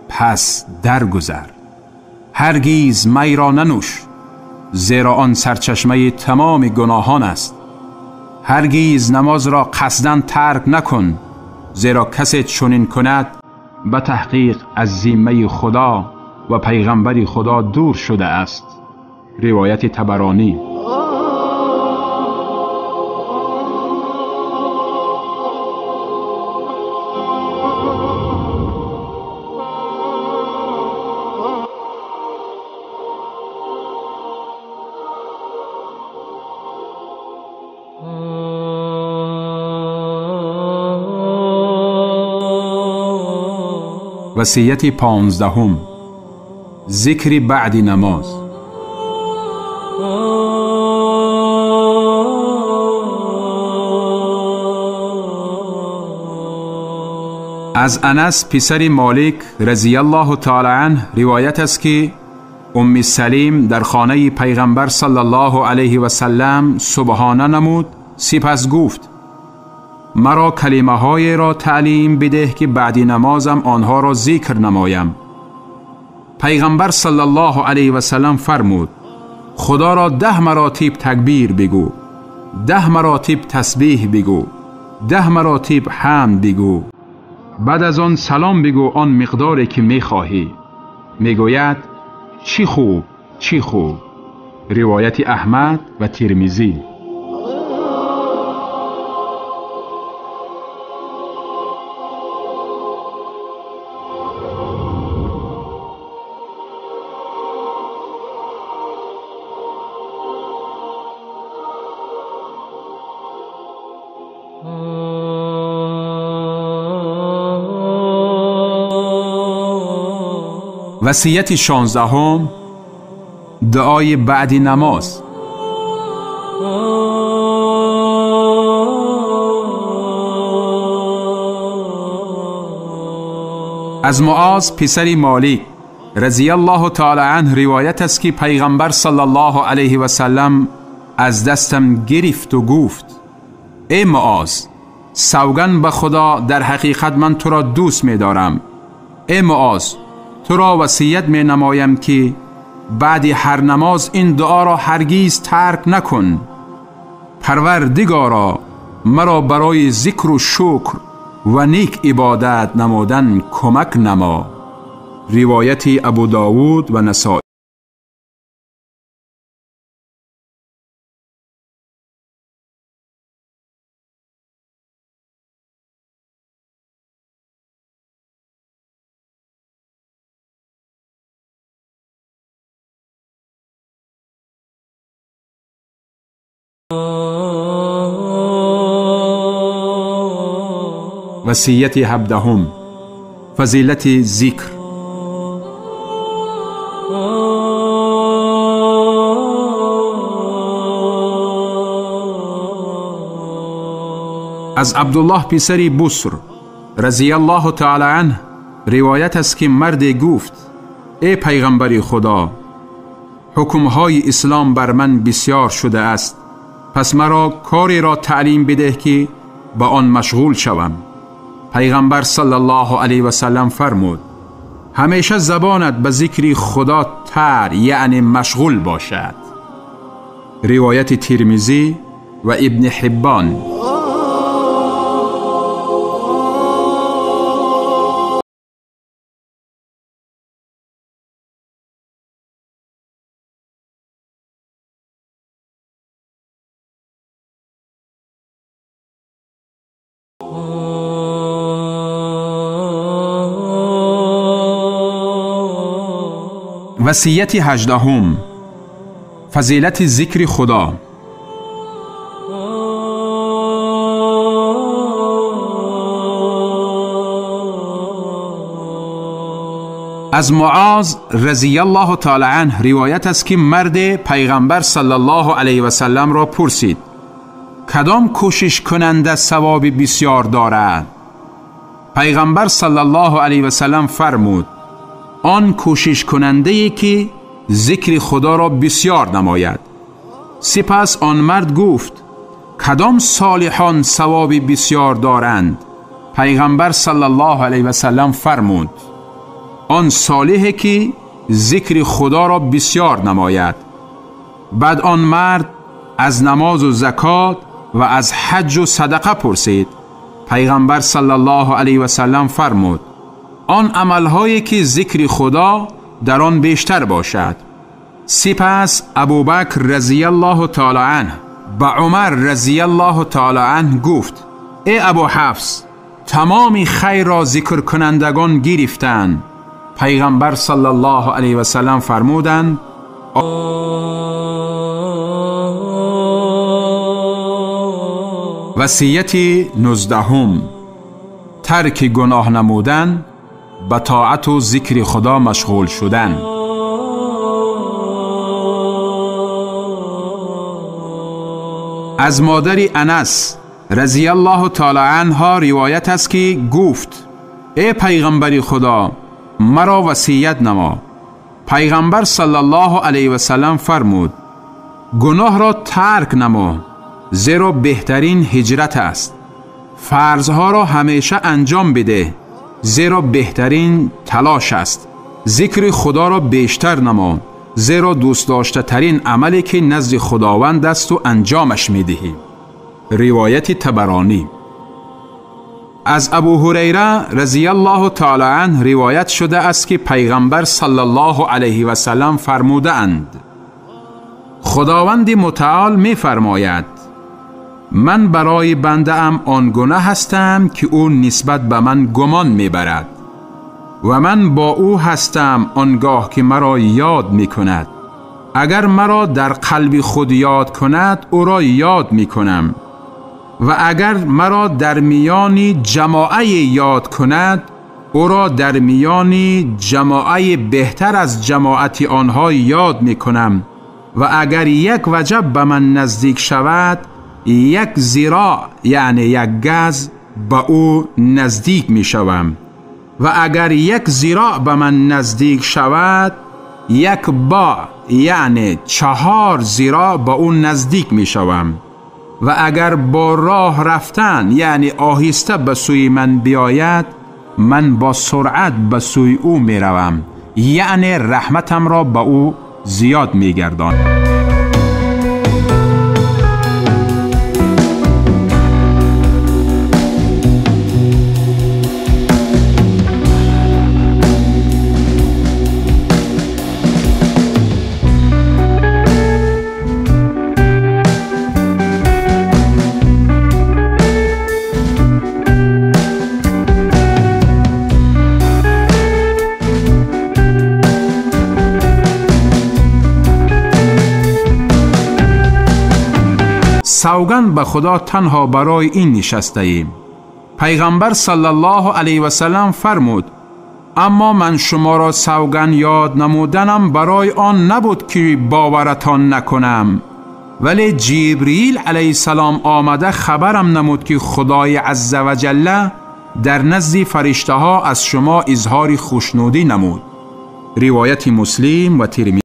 پس درگذر. هرگیز می را ننوش، زیرا آن سرچشمه تمام گناهان است. هرگیز نماز را قصداً ترک نکن، زیرا کسی چنین کند به تحقیق از ذمه خدا و پیغمبر خدا دور شده است. روایت طبرانی. وصیت 15، ذکر بعد نماز. از انس پسر مالک رضی الله تعالی عنه روایت است که ام سلیم در خانه پیغمبر صلی الله علیه و سلم سبحانه نمود، سپس گفت مرا کلمه های را تعلیم بده که بعد نمازم آنها را ذکر نمایم. پیغمبر صلی الله علیه و سلم فرمود خدا را 10 مراتب تکبیر بگو، 10 مراتب تسبیح بگو، 10 مراتب حمد بگو، بعد از آن سلام بگو آن مقداری که میخواهی. میگوید چی خوب چی خوب. روایت احمد و ترمذی. وصیت 16، دعای بعد نماز. از معاذ پسر مالک رضی الله تعالی عنه روایت است که پیغمبر صلی الله علیه و سلم از دستم گرفت و گفت ای معاذ، سوگند به خدا در حقیقت من تو را دوست می دارم. ای معاذ، تو را وصیت می نمایم که بعد هر نماز این دعا را هرگیز ترک نکن. پروردگارا، مرا برای ذکر و شکر و نیک عبادت نمودن کمک نما. روایت ابو داود و نسائی. وصیت 17، فضیلت ذکر. از عبدالله پسر بسر رضی الله تعالی عنه روایت است که مرد گفت ای پیغمبر خدا، حکمهای اسلام بر من بسیار شده است، پس مرا کاری را تعلیم بده که با آن مشغول شوم. پیغمبر صلی الله علیه و سلم فرمود همیشه زبانت به ذکر خدا تر یعنی مشغول باشد. روایت ترمذی و ابن حبان. وصیت 18، فضیلت ذکر خدا. از معاذ رضی الله تعالی عنه روایت است که مرد پیغمبر صلی الله علیه و سلم را پرسید کدام کوشش کننده ثواب بسیار دارد؟ پیغمبر صلی الله علیه و سلم فرمود آن کوشش کننده که ذکر خدا را بسیار نماید. سپس آن مرد گفت کدام صالحان ثواب بسیار دارند؟ پیغمبر صلی الله علیه و سلم فرمود آن صالح که ذکر خدا را بسیار نماید. بعد آن مرد از نماز و زکات و از حج و صدقه پرسید. پیغمبر صلی الله علیه و سلم فرمود آن عملهایی که ذکر خدا در آن بیشتر باشد. سپس ابوبکر رضی الله تعالی عنه به عمر رضی الله تعالی عنه گفت ای ابو حفص، تمام خیر را ذکر کنندگان گرفتند. پیغمبر صلی الله علیه و سلم فرمودند وصیت 19، ترک گناه نمودن، به طاعت و ذکر خدا مشغول شدن. از مادر انس رضی الله تعالی عنها روایت است که گفت ای پیغمبر خدا، مرا وصیت نما. پیغمبر صلی الله علیه و سلم فرمود گناه را ترک نما، زیرا بهترین هجرت است. فرضها را همیشه انجام بده، زیرا بهترین تلاش است. ذکر خدا را بیشتر نما، زیرا دوست داشته ترین عملی که نزد خداوند است و انجامش میدهی. روایت طبرانی. از ابو هریره رضی الله تعالی عنه روایت شده است که پیغمبر صلی الله علیه و سلم فرموده اند خداوند متعال می فرماید من برای بنده ام آنگونه هستم که او نسبت به من گمان می برد و من با او هستم آنگاه که مرا یاد می کند. اگر مرا در قلب خود یاد کند او را یاد می کنم و اگر مرا در میان جماعه یاد کند او را در میان جماعه بهتر از جماعت آنها یاد می کنم و اگر یک وجب به من نزدیک شود یک ذراع یعنی یک گز به او نزدیک می شوم و اگر یک ذراع به من نزدیک شود یک با یعنی 4 ذراع به او نزدیک می شوم و اگر با راه رفتن یعنی آهسته به سوی من بیاید من با سرعت به سوی او می روم، یعنی رحمتم را به او زیاد می گردانم. سوگند به خدا تنها برای این نشسته ایم. پیغمبر صلی الله علیه و سلم فرمود اما من شما را سوگند یاد نمودنم برای آن نبود که باورتان نکنم، ولی جبریل علیه السلام آمده خبرم نمود که خدای عزوجل در نزد فرشته ها از شما اظهار خوشنودی نمود. روایت مسلم و ترمذی.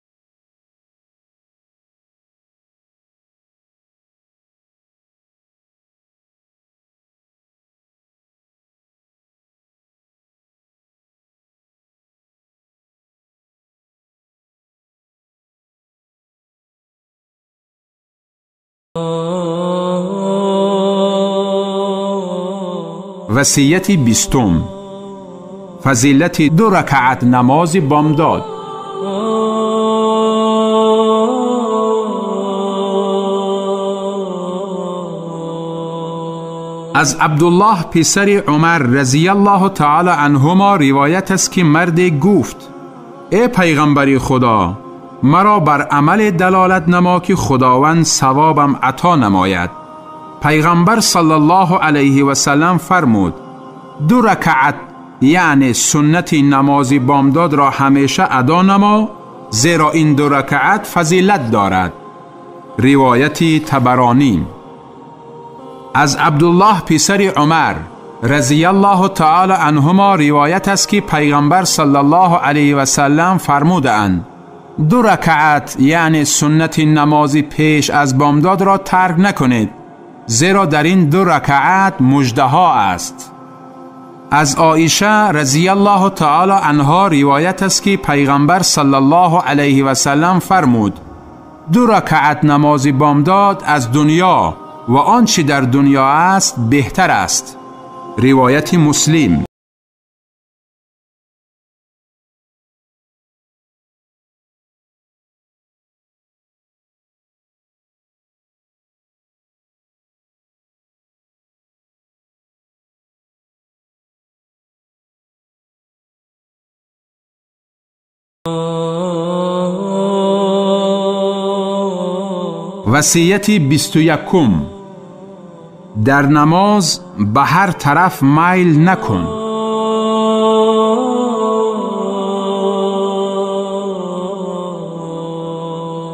وصیت 20، فضیلت 2 رکعت نماز بامداد. از عبدالله پسر عمر رضی الله تعالی عنهما روایت است که مرد گفت ای پیغمبری خدا، مرا بر عمل دلالت نما که خداوند ثوابم عطا نماید. پیغمبر صلی الله علیه و سلم فرمود: 2 رکعت یعنی سنت نماز بامداد را همیشه ادا نما، زیرا این 2 رکعت فضیلت دارد. روایت طبرانی. از عبدالله پسر عمر رضی الله تعالی عنهما روایت است که پیغمبر صلی الله علیه و سلم فرمودند: 2 رکعت یعنی سنت نماز پیش از بامداد را ترک نکنید، زیرا در این 2 رکعت مژده ها است. از عایشه رضی الله تعالی عنها روایت است که پیغمبر صلی الله علیه و سلم فرمود: 2 رکعت نماز بامداد از دنیا و آنچه در دنیا است بهتر است. روایت مسلم. وصیت 21: در نماز به هر طرف میل نکن.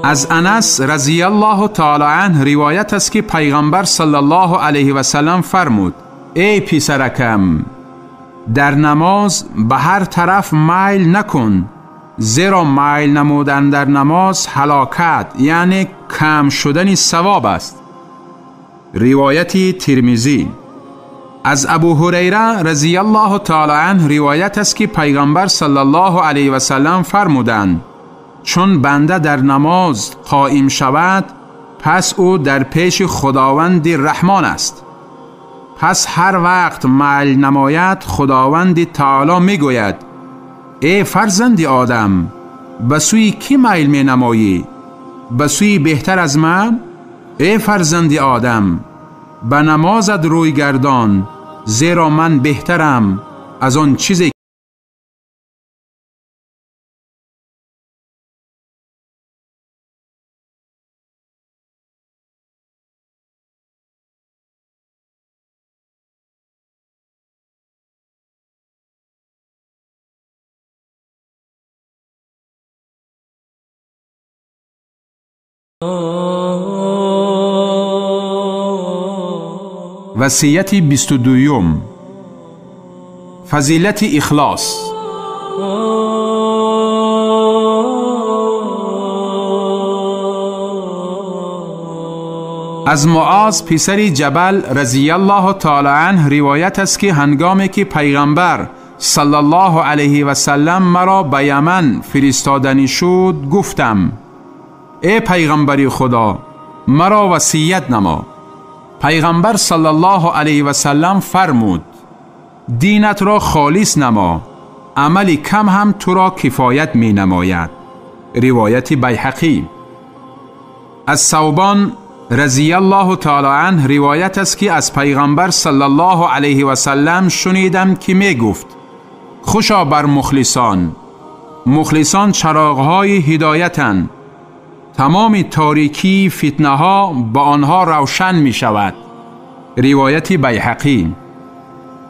از انس رضی الله تعالی عنه روایت است که پیغمبر صلی الله علیه و سلم فرمود: ای پسرکم، در نماز به هر طرف میل نکن، زیرا میل نمودن در نماز هلاکت یعنی کم شدن ثواب است. روایت ترمذی. از ابو هریره رضی الله تعالی عنه روایت است که پیغمبر صلی الله علیه و سلم فرمودند: چون بنده در نماز قائم شود، پس او در پیش خداوند رحمان است. پس هر وقت میل نماید، خداوند تعالی میگوید: ای فرزند آدم، به سوی کی میل می نمایی؟ به سوی بهتر از من؟ ای فرزند آدم، به نمازت روی گردان، زیرا من بهترم از آن چیزی. وصیت 22: فضیلت اخلاص. از معاذ پسر جبل رضی الله تعالی عنه روایت است که هنگامی که پیغمبر صلی الله علیه و سلم مرا به یمن فرستادنی شد، گفتم: ای پیغمبر خدا، مرا وصیت نما. پیغمبر صلی الله علیه و سلم فرمود: دینت را خالص نما، عمل کم هم تو را کفایت می نماید. روایت بیهقی. از ثوبان رضی الله تعالی عنه روایت است که از پیغمبر صلی الله علیه و سلم شنیدم که می گفت: خوشا بر مخلصان، مخلصان چراغهای هدایتند، تمام تاریکی فتنه ها با آنها روشن می شود. روایت بیهقی.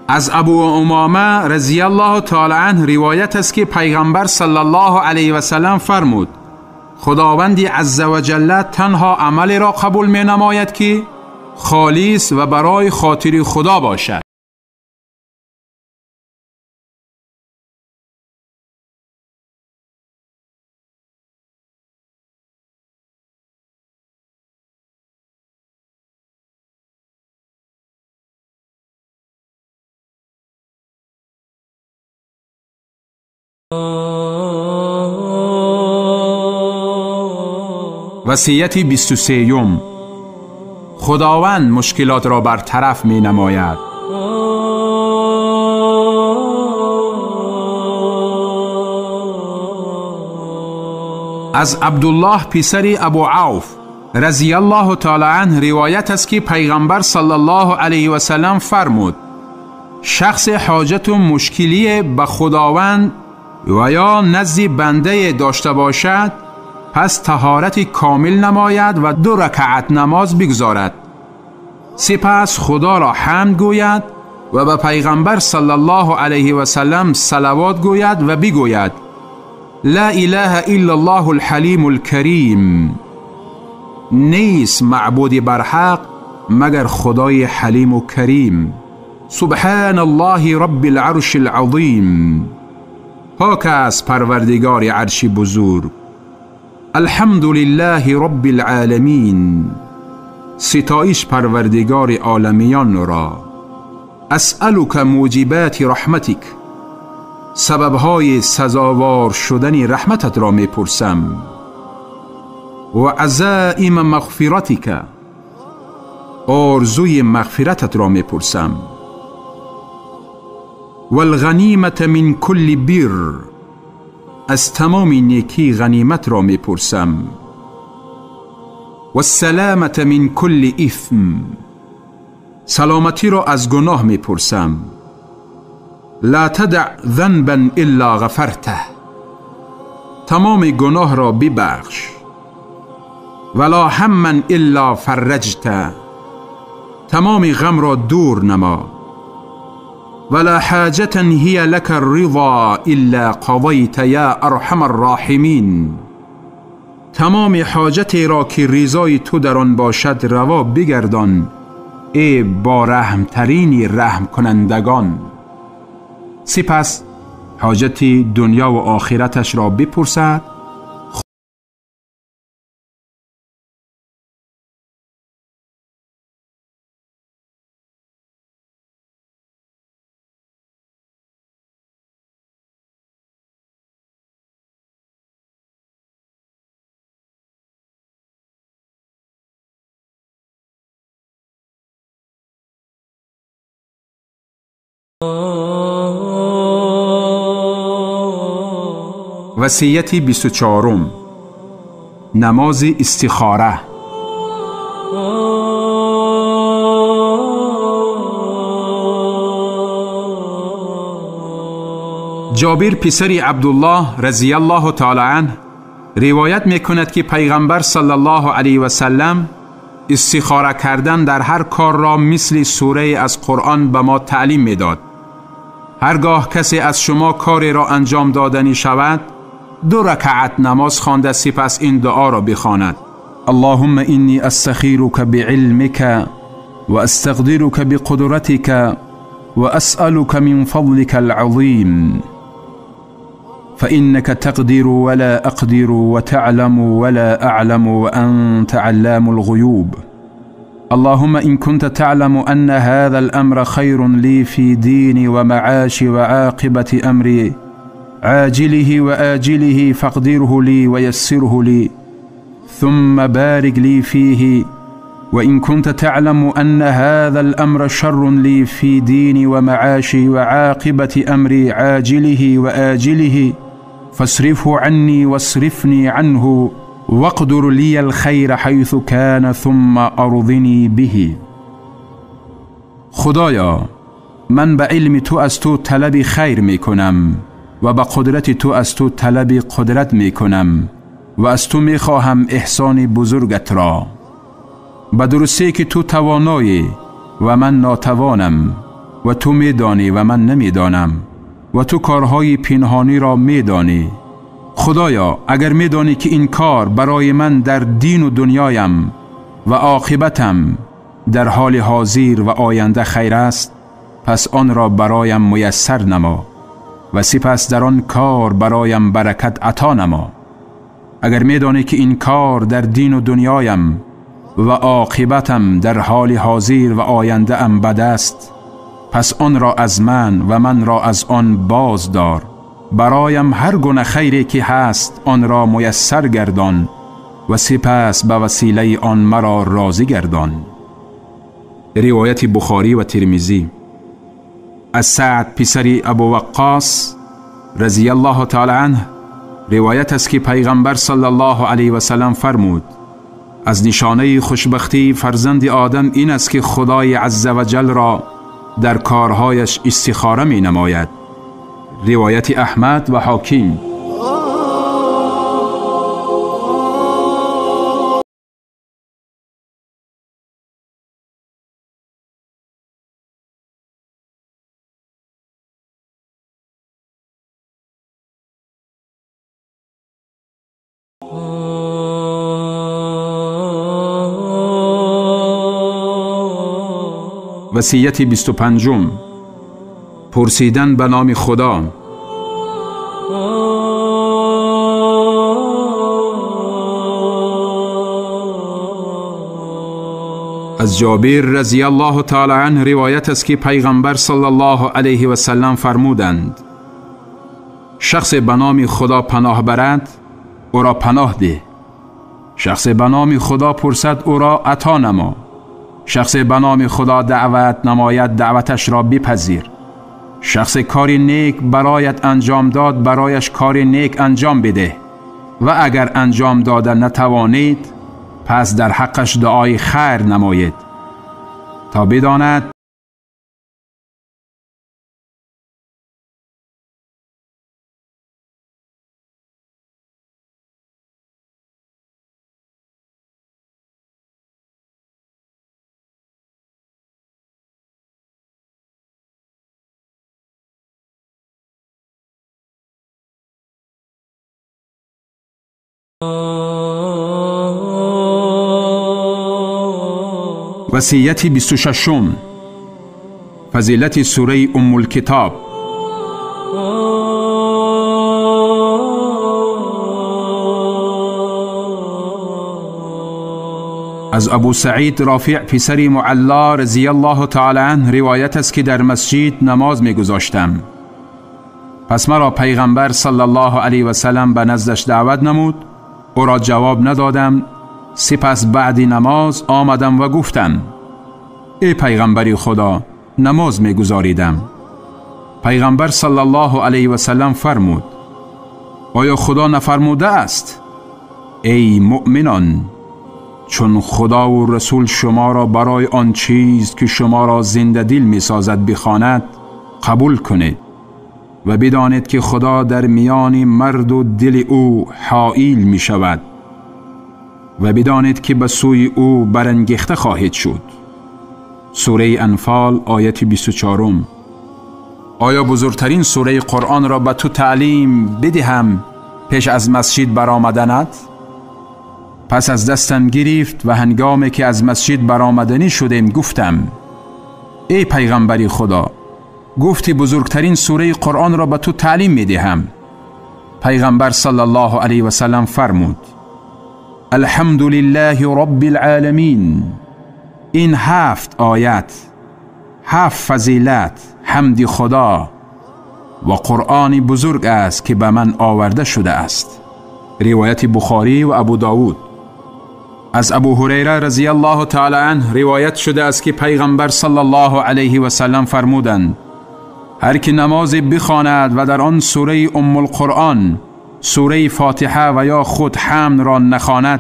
از ابو امامه رضی الله تعالی عنه روایت است که پیغمبر صلی الله علیه و سلم فرمود: خداوند عزوجل تنها عمل را قبول می نماید که خالص و برای خاطر خدا باشد. وصیت 23: خداوند مشکلات را برطرف می نماید. از عبدالله پسر ابو عوف رضی الله تعالی عنه روایت است که پیغمبر صلی الله علیه و سلم فرمود: شخص حاجت و مشکلی به خداوند و یا نزد بنده داشته باشد، پس طهارت کامل نماید و 2 رکعت نماز بگذارد. سپس خدا را حمد گوید و به پیغمبر صلی الله علیه و سلم صلوات گوید و بگوید: لا اله الا الله الحلیم الکریم. نیست معبود برحق مگر خدای حلیم و کریم. سبحان الله رب العرش العظیم. پاک است پروردگار عرش بزرگ. الحمد لله رب العالمین. ستایش پروردگار عالمیان را. اسألک موجبات رحمتک. سببهای سزاوار شدن رحمتت را میپرسم. و عزائم مغفرتک. آرزوی مغفرتت را میپرسم. والغنیمة من کل بر. از تمام نیکی غنیمت را میپرسم. والسلامة من کل اثم. سلامتی را از گناه میپرسم. لا تدع ذنبا الا غفرته. تمام گناه را ببخش. ولا هما الا فرجته. تمام غم را دور نما. ولا حاجة هي لك الرضا الا قضیت یا ارحم الراحمین. تمام حاجتی را که رضای تو در آن باشد روا بگردان، ای با رحم ترین رحم کنندگان. سپس حاجت دنیا و آخرتش را بپرسد. وصیت 24، نماز استخاره. جابر پسر عبدالله رضی الله تعالی عنه روایت میکند که پیغمبر صلی الله علیه و سلم استخاره کردن در هر کار را مثل سوره از قرآن به ما تعلیم میداد. هرگاه کسی از شما کاری را انجام دادنی شود، 2 رکعت نماز خوانده سپس این دعا را بخواند: اللهم اینی استخیرک بعلمک و استقدرک بقدرتک و اسألک من فضلک العظیم فإنك تقدر ولا أقدر وتعلم ولا أعلم وأنت علام الغيوب. اللهم إن كنت تعلم أن هذا الأمر خير لي في ديني ومعاشي وعاقبة أمري عاجله وآجله فاقدره لي ويسره لي ثم بارك لي فيه، وإن كنت تعلم أن هذا الأمر شر لي في ديني ومعاشي وعاقبة أمري عاجله وآجله فاصرفه عني واصرفني عنه واقدر لي الخير حيث كان ثم أرضني به. خدایا، من به علم تو از تو طلب خیر می کنم و به قدرت تو از تو طلب قدرت می کنم و از تو می خواهم احسان بزرگت را. به درستی که تو توانایی و من ناتوانم و تو می دانی و من نمی دانم و تو کارهای پنهانی را می دانی. خدایا، اگر می دانی که این کار برای من در دین و دنیایم و عاقبتم در حال حاضر و آینده خیر است، پس آن را برایم میسر نما و سپس در آن کار برایم برکت عطا نما. اگر می دانی که این کار در دین و دنیایم و عاقبتم در حال حاضر و آینده ام بد است، پس آن را از من و من را از آن باز دار. برایم هر گونه خیری که هست آن را میسر گردان و سپس به وسیله آن مرا راضی گردان. روایت بخاری و ترمذی. از سعد پسر ابو وقاص رضی الله تعالی عنه روایت است که پیغمبر صلی الله علیه و سلم فرمود: از نشانه خوشبختی فرزند آدم این است که خدای عزوجل را در کارهایش استخاره می نماید. روایت احمد و حاکم. وصیت 25، پرسیدن به نام خدا. از جابر رضی الله تعالی عنه روایت است که پیغمبر صلی الله علیه و سلم فرمودند: شخص به نام خدا پناه برد، او را پناه ده. شخص به نام خدا پرسد، او را عطا نما. شخص به نام خدا دعوت نماید، دعوتش را بپذیر. شخص کاری نیک برایت انجام داد، برایش کار نیک انجام بده و اگر انجام داده نتوانید، پس در حقش دعای خیر نمایید تا بداند وصیت 26، فضیلت سوره ام الکتاب. از ابو سعید رافع پسر معلا رضی الله تعالی عنه روایت است که در مسجد نماز می‌گذاشتم. پس مرا پیغمبر صلی الله علیه و سلم به نزدش دعوت نمود، او را جواب ندادم. سپس بعد نماز آمدم و گفتم: ای پیغمبر خدا، نماز می‌گذاریدم. پیغمبر صلی الله علیه و سلم فرمود: آیا خدا نفرموده است ای مؤمنان، چون خدا و رسول شما را برای آن چیز که شما را زنده دل می‌سازد بخواند قبول کنید و بدانید که خدا در میان مرد و دل او حائل می شود و بدانید که به سوی او برانگیخته خواهید شد. سوره انفال آیت 24. آیا بزرگترین سوره قرآن را به تو تعلیم بدهم پیش از مسجد برآمدنت؟ پس از دستم گرفت و هنگامی که از مسجد برآمدنی شدیم گفتم: ای پیغمبر خدا، گفتی بزرگترین سوره قرآن را به تو تعلیم میدهم. پیغمبر صلی الله علیه و سلم فرمود: الحمد لله رب العالمین. این 7 آیت، 7 فضیلت، حمد خدا و قرآن بزرگ است که به من آورده شده است. روایت بخاری و ابو داود. از ابو هریره رضی الله تعالی عنه روایت شده است که پیغمبر صلی الله علیه و سلم فرمودند: هر که نماز بخواند و در آن سوره ام القرآن، سوره فاتحه و یا خود حمد را نخواند،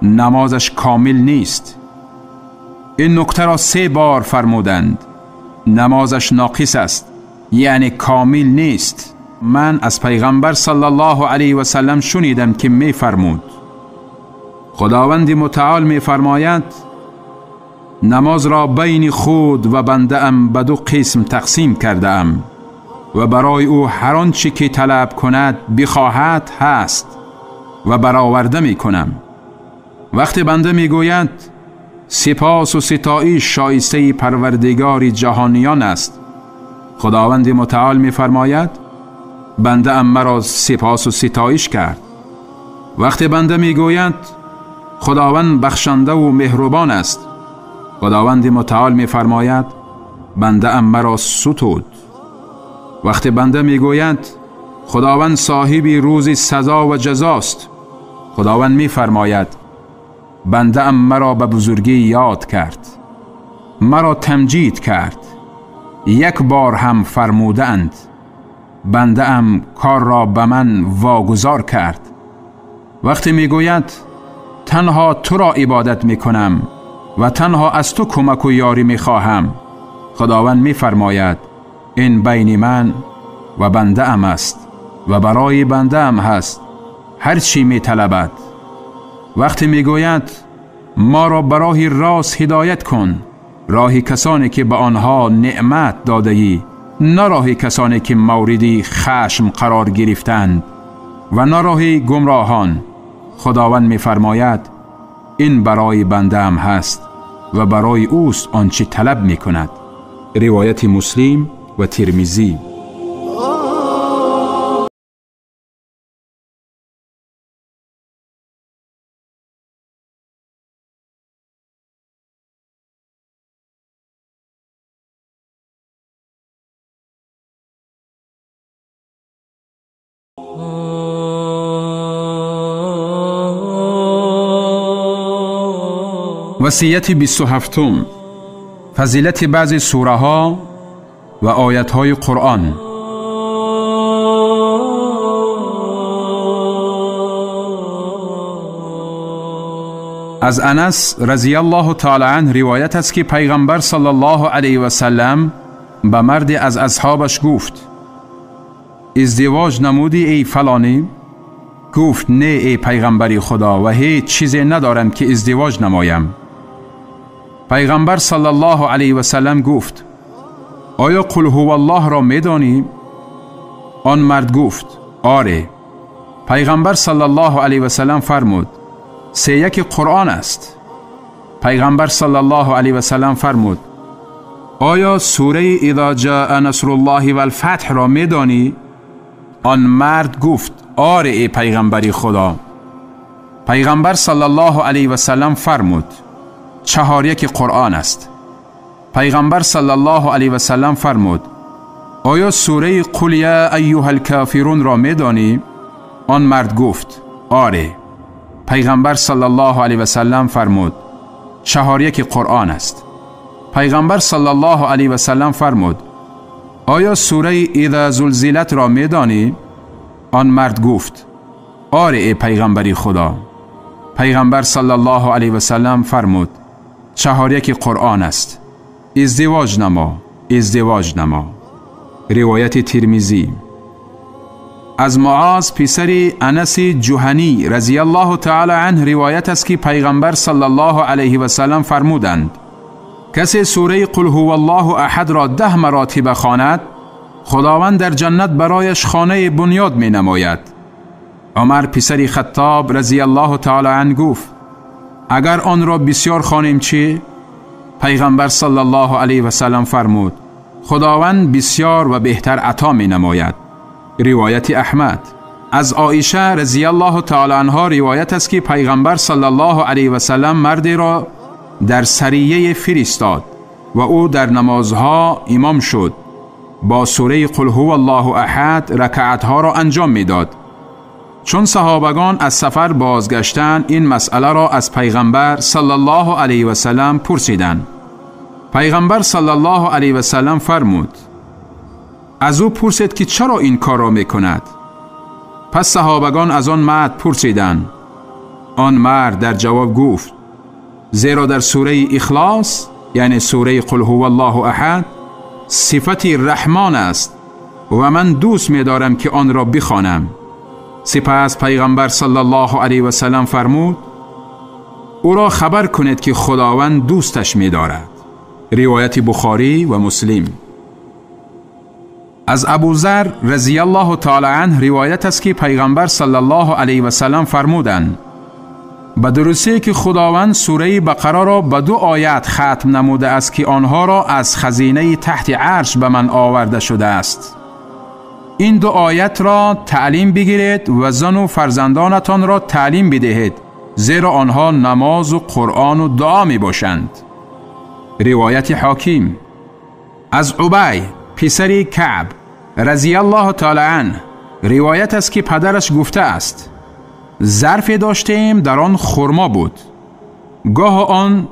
نمازش کامل نیست. این نکته را 3 بار فرمودند. نمازش ناقص است، یعنی کامل نیست. من از پیغمبر صلی الله علیه و سلم شنیدم که می فرمود: خداوند متعال می فرماید نماز را بین خود و بنده ام به 2 قسم تقسیم کرده ام و برای او هر آنچه که طلب کند بخواهد هست و برآورده می کنم. وقتی بنده می گوید سپاس و ستایش شایسته پروردگار جهانیان است، خداوند متعال می فرماید بنده ام مرا سپاس و ستایش کرد. وقتی بنده می گوید خداوند بخشنده و مهربان است، خداوند متعال می فرماید بنده ام مرا ستود. وقتی بنده می گوید خداوند صاحب روز سزا و جزاست، خداوند می فرماید بنده ام مرا به بزرگی یاد کرد، مرا تمجید کرد. 1 بار هم فرمودند بنده ام کار را به من واگذار کرد. وقتی می گوید تنها تو را عبادت می کنم و تنها از تو کمک و یاری می خواهم، خداوند می فرماید این بین من و بنده ام است و برای بنده ام هست هر چی می طلبد. وقتی می گوید ما را به راه راست هدایت کن، راه کسانی که به آنها نعمت داده ای، نه راه کسانی که موردی خشم قرار گرفتند و نه راه گمراهان. خداوند می فرماید این برای بنده ام هست و برای اوست آنچه طلب می کند. روایت مسلم و ترمذی. وصیت 27، فضیلت بعضی سوره ها و آیت های قرآن. از انس رضی الله تعالی عنه روایت است که پیغمبر صلی الله علیه و سلم به مرد از اصحابش گفت: ازدواج نمودی ای فلانی؟ گفت: نه ای پیغمبری خدا، و هیچ چیزی ندارم که ازدواج نمایم. پیغمبر صلی الله علیه و سلم گفت: آیا قل هو الله را میدانی؟ آن مرد گفت: آره. پیغمبر صلی الله علیه و سلم فرمود: 3 قرآن است. پیغمبر صلی الله علیه و سلم فرمود: آیا سوره اذا جاء نصر الله والفتح را میدانی؟ آن مرد گفت: آره ای پیغمبری خدا. پیغمبر صلی الله علیه و سلم فرمود: 4 قرآن است. پیغمبر صلی الله علیه و سلم فرمود: آیا سوره قل یا ایها الکافرون را میدانی؟ آن مرد گفت: آره. پیغمبر صلی الله علیه و سلم فرمود: 4 قرآن است. پیغمبر صلی الله علیه و سلم فرمود: آیا سوره اذا زلزلت را میدانی؟ آن مرد گفت: آره ای پیغمبری خدا. پیغمبر صلی الله علیه و سلم فرمود: 4 قرآن است. ازدواج نما، ازدواج نما. روایت ترمذی. از معاذ پسر انس جهنی رضی الله تعالی عنه روایت است که پیغمبر صلی الله علیه و سلم فرمودند: کسی سوره قل هو الله احد را 10 مراتب خواند، خداوند در جنت برایش خانه بنیاد می نماید. عمر پسر خطاب رضی الله تعالی عنه گفت: اگر آن را بسیار خوانیم چی؟ پیغمبر صلی الله علیه و سلم فرمود: خداوند بسیار و بهتر عطا می نماید. روایت احمد. از عایشه رضی الله تعالی عنها روایت است که پیغمبر صلی الله علیه و سلم مردی را در سریه فرستاد و او در نمازها امام شد. با سوره قل هو الله احد رکعتها را انجام میداد. چون صحابگان از سفر بازگشتند، این مسئله را از پیغمبر صلی الله علیه و سلم پرسیدند. پیغمبر صلی الله علیه و سلم فرمود: از او پرسید که چرا این کار را میکند؟ پس صحابگان از آن مرد پرسیدند. آن مرد در جواب گفت: زیرا در سوره اخلاص، یعنی سوره قل هو الله احد، صفت رحمان است و من دوست می‌دارم که آن را بخوانم. سپس پیغمبر صلی الله علیه و سلم فرمود: او را خبر کنید که خداوند دوستش می‌دارد. روایت بخاری و مسلم. از ابوذر رضی الله تعالی عنه روایت است که پیغمبر صلی الله علیه و سلم فرمودند: به درستی که خداوند سوره بقره را به 2 آیت ختم نموده است که آنها را از خزینه تحت عرش به من آورده شده است. این 2 آیت را تعلیم بگیرید و زن و فرزندانتان را تعلیم بدهید، زیرا آنها نماز و قرآن و دعا می باشند. روایت حاکم. از ابی پسر کعب رضی الله تعالی عنه روایت است که پدرش گفته است: ظرفی داشتیم در آن خرما بود. گاه آن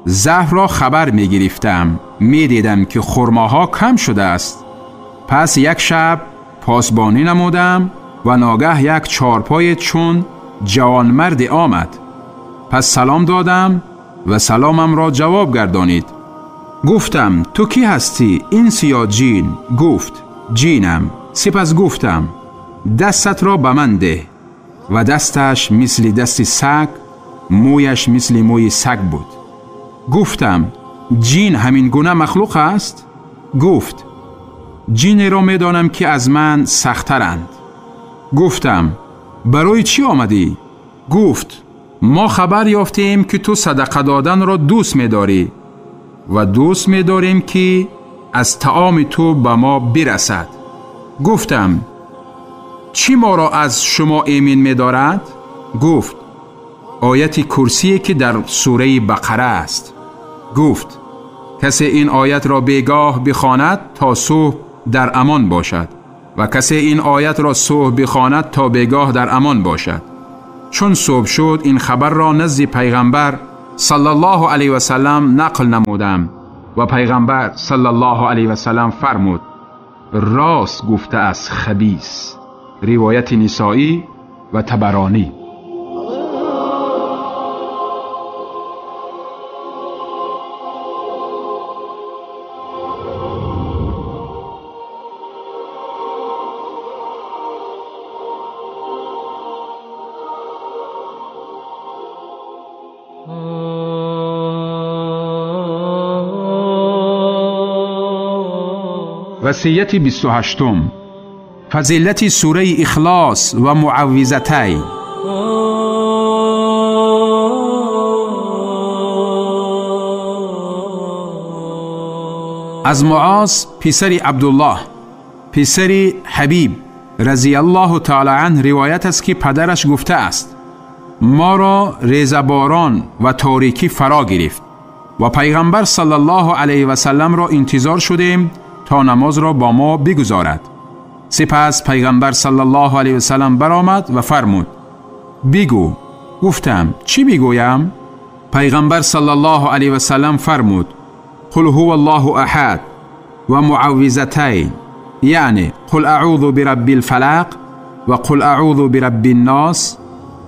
ظرف را خبر می گرفتم، می دیدم که خرماها کم شده است. پس یک شب پاسبانی نمودم و ناگه یک چارپای چون جوانمرد آمد. پس سلام دادم و سلامم را جواب گردانید. گفتم: تو کی هستی، انس یا جین؟ گفت: جینم. سپس گفتم دستت را به من ده و دستش مثل دست سگ، مویش مثل موی سگ بود. گفتم جین همین گونه مخلوق است؟ گفت جین را می دانم که از من سخت‌ترند. گفتم برای چی آمدی؟ گفت ما خبر یافتیم که تو صدقه دادن را دوست می داری و دوست می داریم که از طعام تو به ما برسد. گفتم چی ما را از شما ایمن می دارد؟ گفت آیت کرسی که در سوره بقره است. گفت کسی این آیت را بیگاه بخواند تا صبح در امان باشد و کسی این آیت را صبح بخواند تا بیگاه در امان باشد. چون صبح شد این خبر را نزد پیغمبر صلی الله علیه و سلم نقل نمودم و پیغمبر صلی الله علیه و سلم فرمود راست گفته از خبیث. روایت نسائی و طبرانی. وصیت 28، فضیلت سوره اخلاص و معوذتین. از معاذ پسر عبدالله پسر حبیب رضی الله تعالی عنه روایت است که پدرش گفته است ما را ریزه باران و تاریکی فرا گرفت و پیغمبر صلی الله علیه و سلم را انتظار شدیم تا نماز را با ما بگذارد. سپس پیغمبر صلی الله علیه و سلم برآمد و فرمود بگو. گفتم چی بگویم؟ پیغمبر صلی الله علیه و سلم فرمود قل هو الله احد و معوذتین، یعنی قل اعوذ برب الفلق و قل اعوذ برب الناس.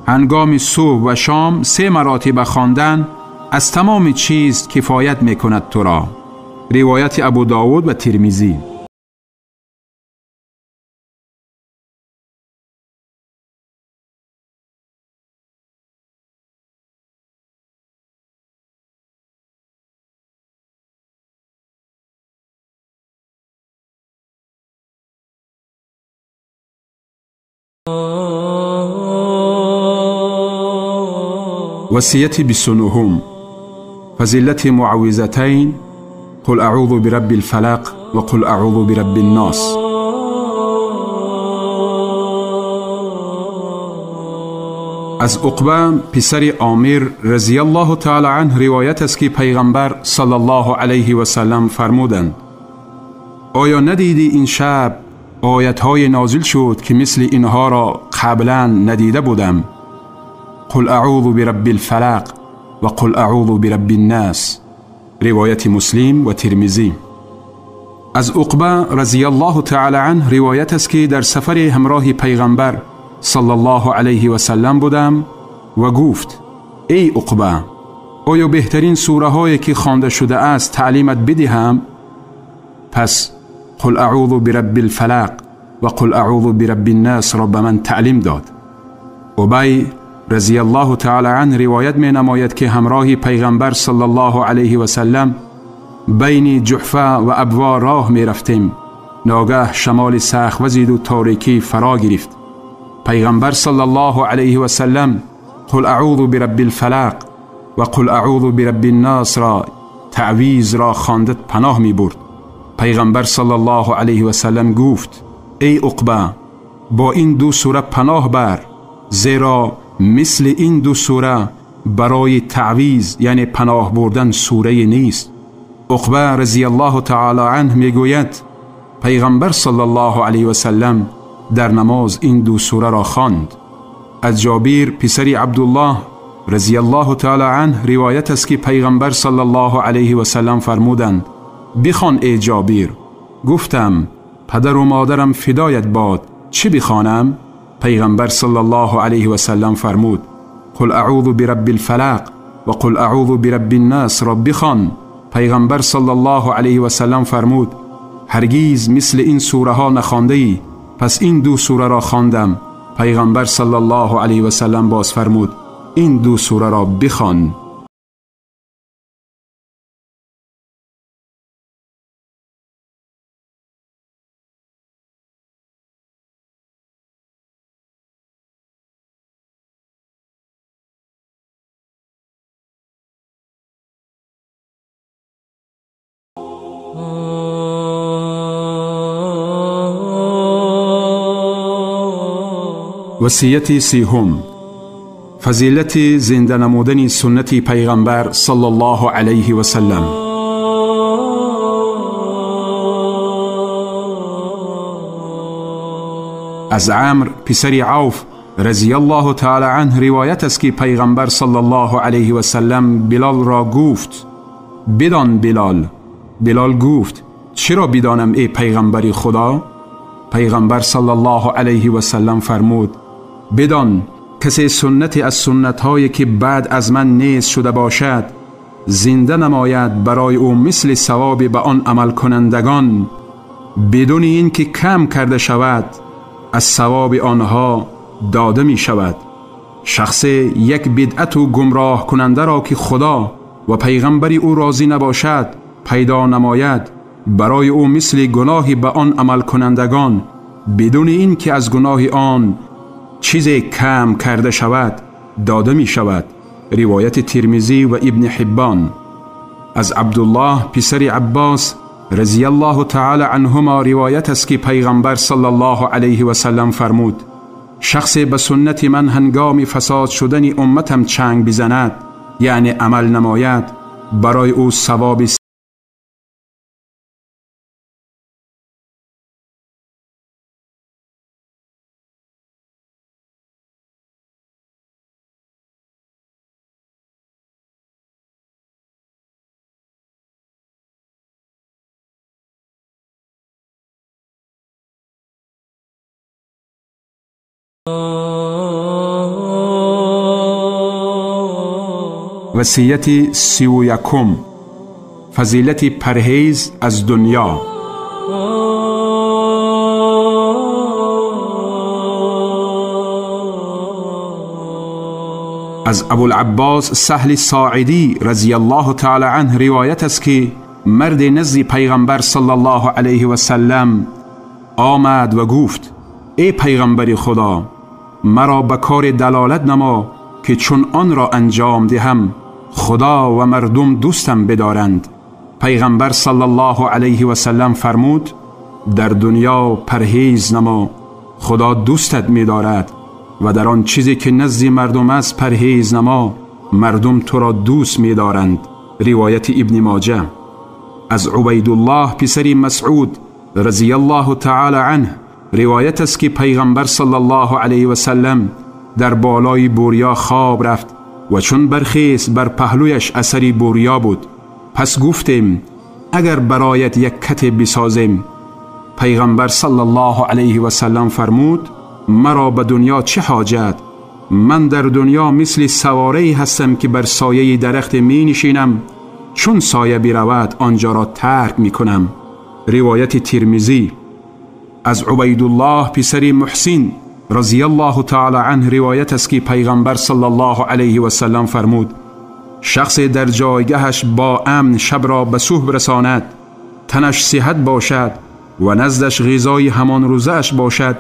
هنگام صبح و شام 3 مراتب خواندن از تمام چیز کفایت میکند تو را. روایت ابو داود و ترمذی. وصیت 29، فضیلت معوذتین قل اعوذ برب الفلق و قل اعوذ برب الناس. از عقبه پسر عامر رضی الله تعالی عنه روایت است که پیغمبر صلی الله علیه و سلم فرمودند آیا ندیدی این شب آیت‌های نازل شد که مثل اینها را قبلا ندیده بودم؟ قل اعوذ برب الفلق و قل اعوذ برب الناس. روایت مسلم و ترمذی. از عقبه رضی الله تعالی عنه روایت است که در سفر همراه پیغمبر صلی الله علیه و سلم بودم و گفت ای عقبه، آیا بهترین سوره هایی که خوانده شده است تعلیمت بدهم؟ پس قل اعوذ برب الفلق و قل اعوذ برب الناس را به من تعلیم داد. ابی رضی الله تعالی عنه روایت می نماید که همراه پیغمبر صلی الله علیه و سلم بین جحفه و ابوا راه می رفتیم. ناگه شمال سخت وزید و تاریکی فرا گرفت. پیغمبر صلی الله علیه و سلم قل اعوذ برب الفلق و قل اعوذ برب الناس را تعویذ را خواندت پناه می برد. پیغمبر صلی الله علیه و سلم گفت ای عقبه، با این دو سوره پناه بر، زیرا مثل این دو سوره برای تعویذ یعنی پناه بردن سوره نیست. عقبه رضی الله تعالی عنه میگوید پیغمبر صلی الله علیه و سلم در نماز این دو سوره را خواند. از جابر پسر عبدالله رضی الله تعالی عنه روایت است که پیغمبر صلی الله علیه و سلم فرمودند بخوان ای جابر. گفتم پدر و مادرم فدایت باد، چه بخوانم؟ پیغمبر صلی الله علیه و سلم فرمود قل اعوذ برب الفلق و قل اعوذ برب الناس را بخوان. پیغمبر صلی الله علیه و سلم فرمود هرگیز مثل این سوره ها نخوانده ای پس این دو سوره را خواندم. پیغمبر صلی الله علیه و سلم باز فرمود این دو سوره را بخوان. وصیت سیهم: فضیلت زنده نمودن سنت پیغمبر صلی الله علیه و سلم. از عمرو پسر عوف رضی الله تعالی عنه روایت است که پیغمبر صلی الله علیه و سلم بلال را گفت بدان بلال. بلال گفت چرا بدانم ای پیغمبر خدا؟ پیغمبر صلی الله علیه و سلم فرمود بدان کسی سنتی از سنت‌هایی که بعد از من نیز شده باشد زنده نماید، برای او مثل ثواب به آن عمل کنندگان بدون اینکه کم کرده شود از ثواب آنها داده می شود. شخص یک بدعت و گمراه کننده را که خدا و پیغمبر او راضی نباشد پیدا نماید، برای او مثل گناهی به آن عمل کنندگان بدون اینکه از گناه آن چیز کم کرده شود داده می شود. روایت ترمذی و ابن حبان. از عبدالله پسر عباس رضی الله تعالی عنهما روایت است که پیغمبر صلی الله علیه و سلم فرمود شخص به سنت من هنگام فساد شدن امتم چنگ بزند، یعنی عمل نماید، برای او ثواب وصیت 31، فضیلت پرهیز از دنیا. از ابوالعباس سهل ساعدی رضی الله تعالی عنه روایت است که مرد نزد پیغمبر صلی الله علیه و سلم آمد و گفت ای پیغمبر خدا، مرا به کار دلالت نما که چون آن را انجام دهم خدا و مردم دوستم بدارند. پیغمبر صلی الله علیه و سلم فرمود در دنیا پرهیز نما، خدا دوستت می‌دارد، و در آن چیزی که نزد مردم است پرهیز نما، مردم تو را دوست می‌دارند. روایت ابن ماجه. از عبیدالله پسر مسعود رضی الله تعالی عنه روایت است که پیغمبر صلی الله علیه و سلم در بالای بوریا خواب رفت و چون برخیست بر پهلویش اثری بوریا بود. پس گفتیم اگر برایت یک کت بسازیم. پیغمبر صلی الله علیه و سلم فرمود مرا به دنیا چه حاجت؟ من در دنیا مثل سواره‌ای هستم که بر سایه درخت می نشینم، چون سایه برود آنجا را ترک می کنم. روایت ترمذی. از عبیدالله پسر محسن رضی الله تعالی عنه روایت است که پیغمبر صلی الله علیه و سلم فرمود شخص در جایگهش با امن شب را به صبح برساند، تنش صحت باشد و نزدش غذای همان روزش باشد،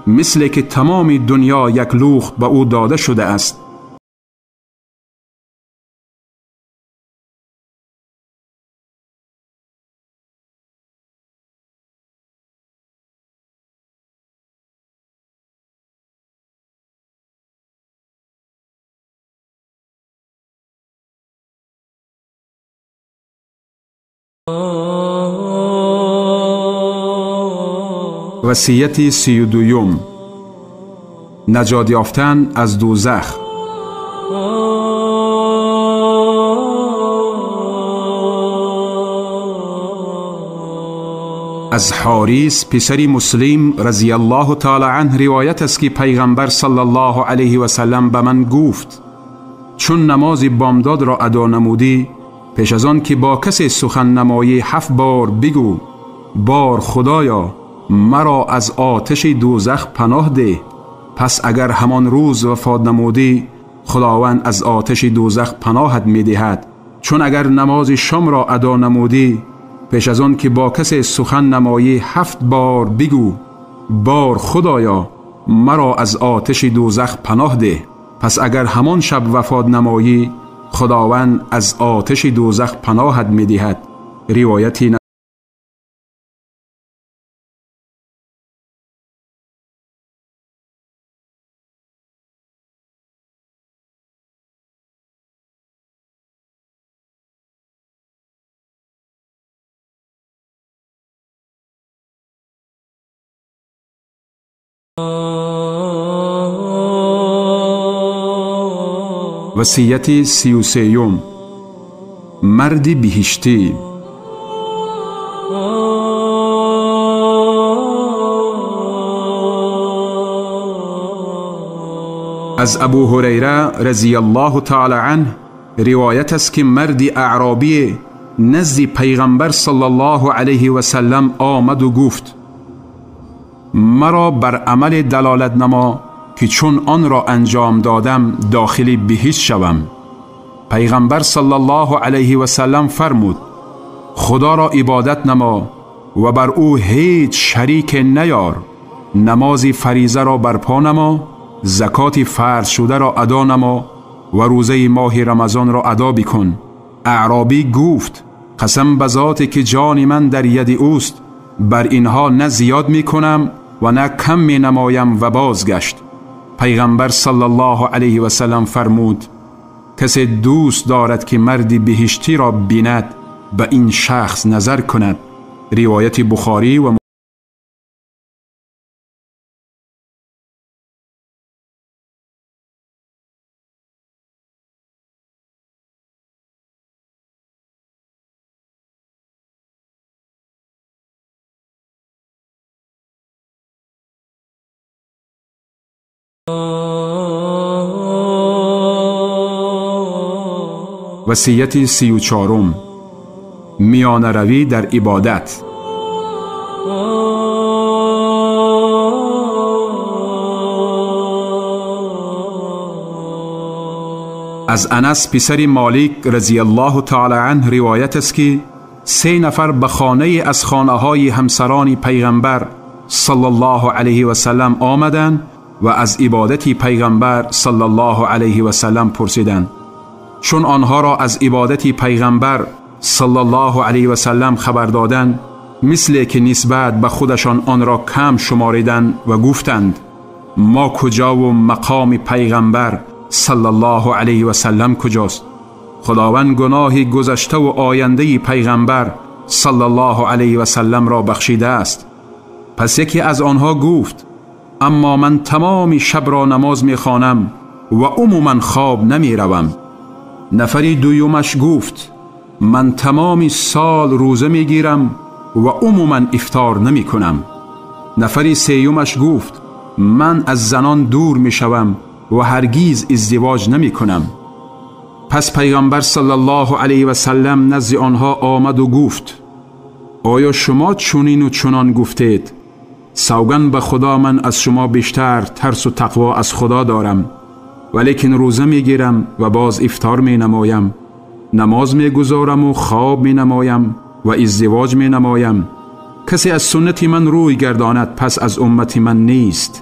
مثل که تمام دنیا یک لوخت به او داده شده است. وصیت 32، نجات یافتن از دوزخ. از حاریث پسر مسلم رضی الله تعالی عنه روایت است که پیغمبر صلی الله علیه و سلم به من گفت چون نماز بامداد را ادا نمودی، پیش از آن که با کسی سخن نمایی 7 بار بگو بار خدایا مرا از آتش دوزخ پناه ده. پس اگر همان روز وفات نمودی خداوند از آتش دوزخ پناهت میدهد. چون اگر نماز شام را ادا نمودی پیش از آن که با کسی سخن نمایی 7 بار بگو بار خدایا مرا از آتش دوزخ پناه ده. پس اگر همان شب وفات نمایی خداوند از آتش دوزخ پناهت میدهد. روایتی وصیت 33، مرد بهشتی. از ابو هریره رضی الله تعالی عنه روایت است که مرد اعرابی نزد پیغمبر صلی الله علیه و سلم آمد و گفت مرا بر عمل دلالت نما که چون آن را انجام دادم داخل بهشت شوم. پیغمبر صلی الله علیه و سلم فرمود خدا را عبادت نما و بر او هیچ شریک نیار، نماز فریضه را برپا نما، زکات فرض شده را ادا نما و روزه ماه رمضان را ادا بکن. اعرابی گفت قسم به ذاتی که جان من در ید اوست، بر اینها نه زیاد می کنم و نه کم می نمایم. و بازگشت. پیغمبر صلی الله علیه و سلم فرمود کسی دوست دارد که مرد بهشتی را بیند به این شخص نظر کند. روایت بخاری و وصیت 34، میانه روی در عبادت. از انس پسر مالک رضی الله تعالی عنه روایت است که 3 نفر به خانه از خانه های همسران پیغمبر صلی الله علیه و سلم آمدند و از عبادت پیغمبر صلی الله علیه و سلم پرسیدند. چون آنها را از عبادت پیغمبر صلی الله علیه و سلم خبر دادند، مثل که نسبت به خودشان آن را کم شماریدند و گفتند ما کجا و مقام پیغمبر صلی الله علیه و سلم کجاست؟ خداوند گناه گذشته و آینده پیغمبر صلی الله علیه و سلم را بخشیده است. پس یکی از آنها گفت اما من تمام شب را نماز میخوانم و عموما خواب نمیروم. نفری دویمش گفت من تمام سال روزه میگیرم و عموما افطار نمی کنم. نفری سیومش گفت من از زنان دور میشوم و هرگیز ازدواج نمی کنم. پس پیغمبر صلی الله علیه و سلم نزد آنها آمد و گفت آیا شما چنین و چنان گفتید؟ سوگند به خدا من از شما بیشتر ترس و تقوا از خدا دارم، ولیکن روزه میگیرم و باز افطار می نمایم، نماز می گذارم و خواب می نمایم و ازدواج می نمایم. کسی از سنت من روی گرداند پس از امت من نیست.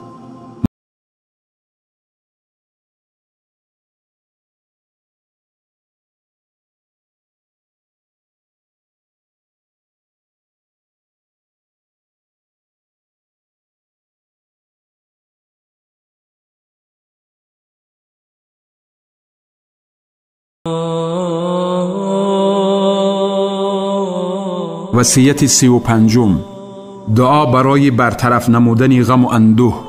وصیت 35، دعا برای برطرف نمودن غم و اندوه.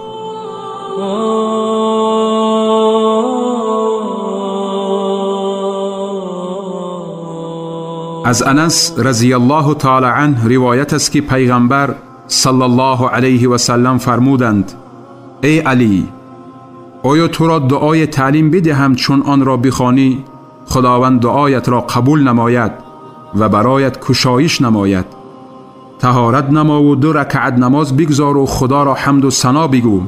از انس رضی الله تعالی عنه روایت است که پیغمبر صلی الله علیه و سلم فرمودند ای علی، آیا تو را دعای تعلیم بدهم چون آن را بخوانی خداوند دعایت را قبول نماید و برایت کشایش نماید؟ طهارت نما و 2 رکعت نماز بگذار و خدا را حمد و ثنا بگو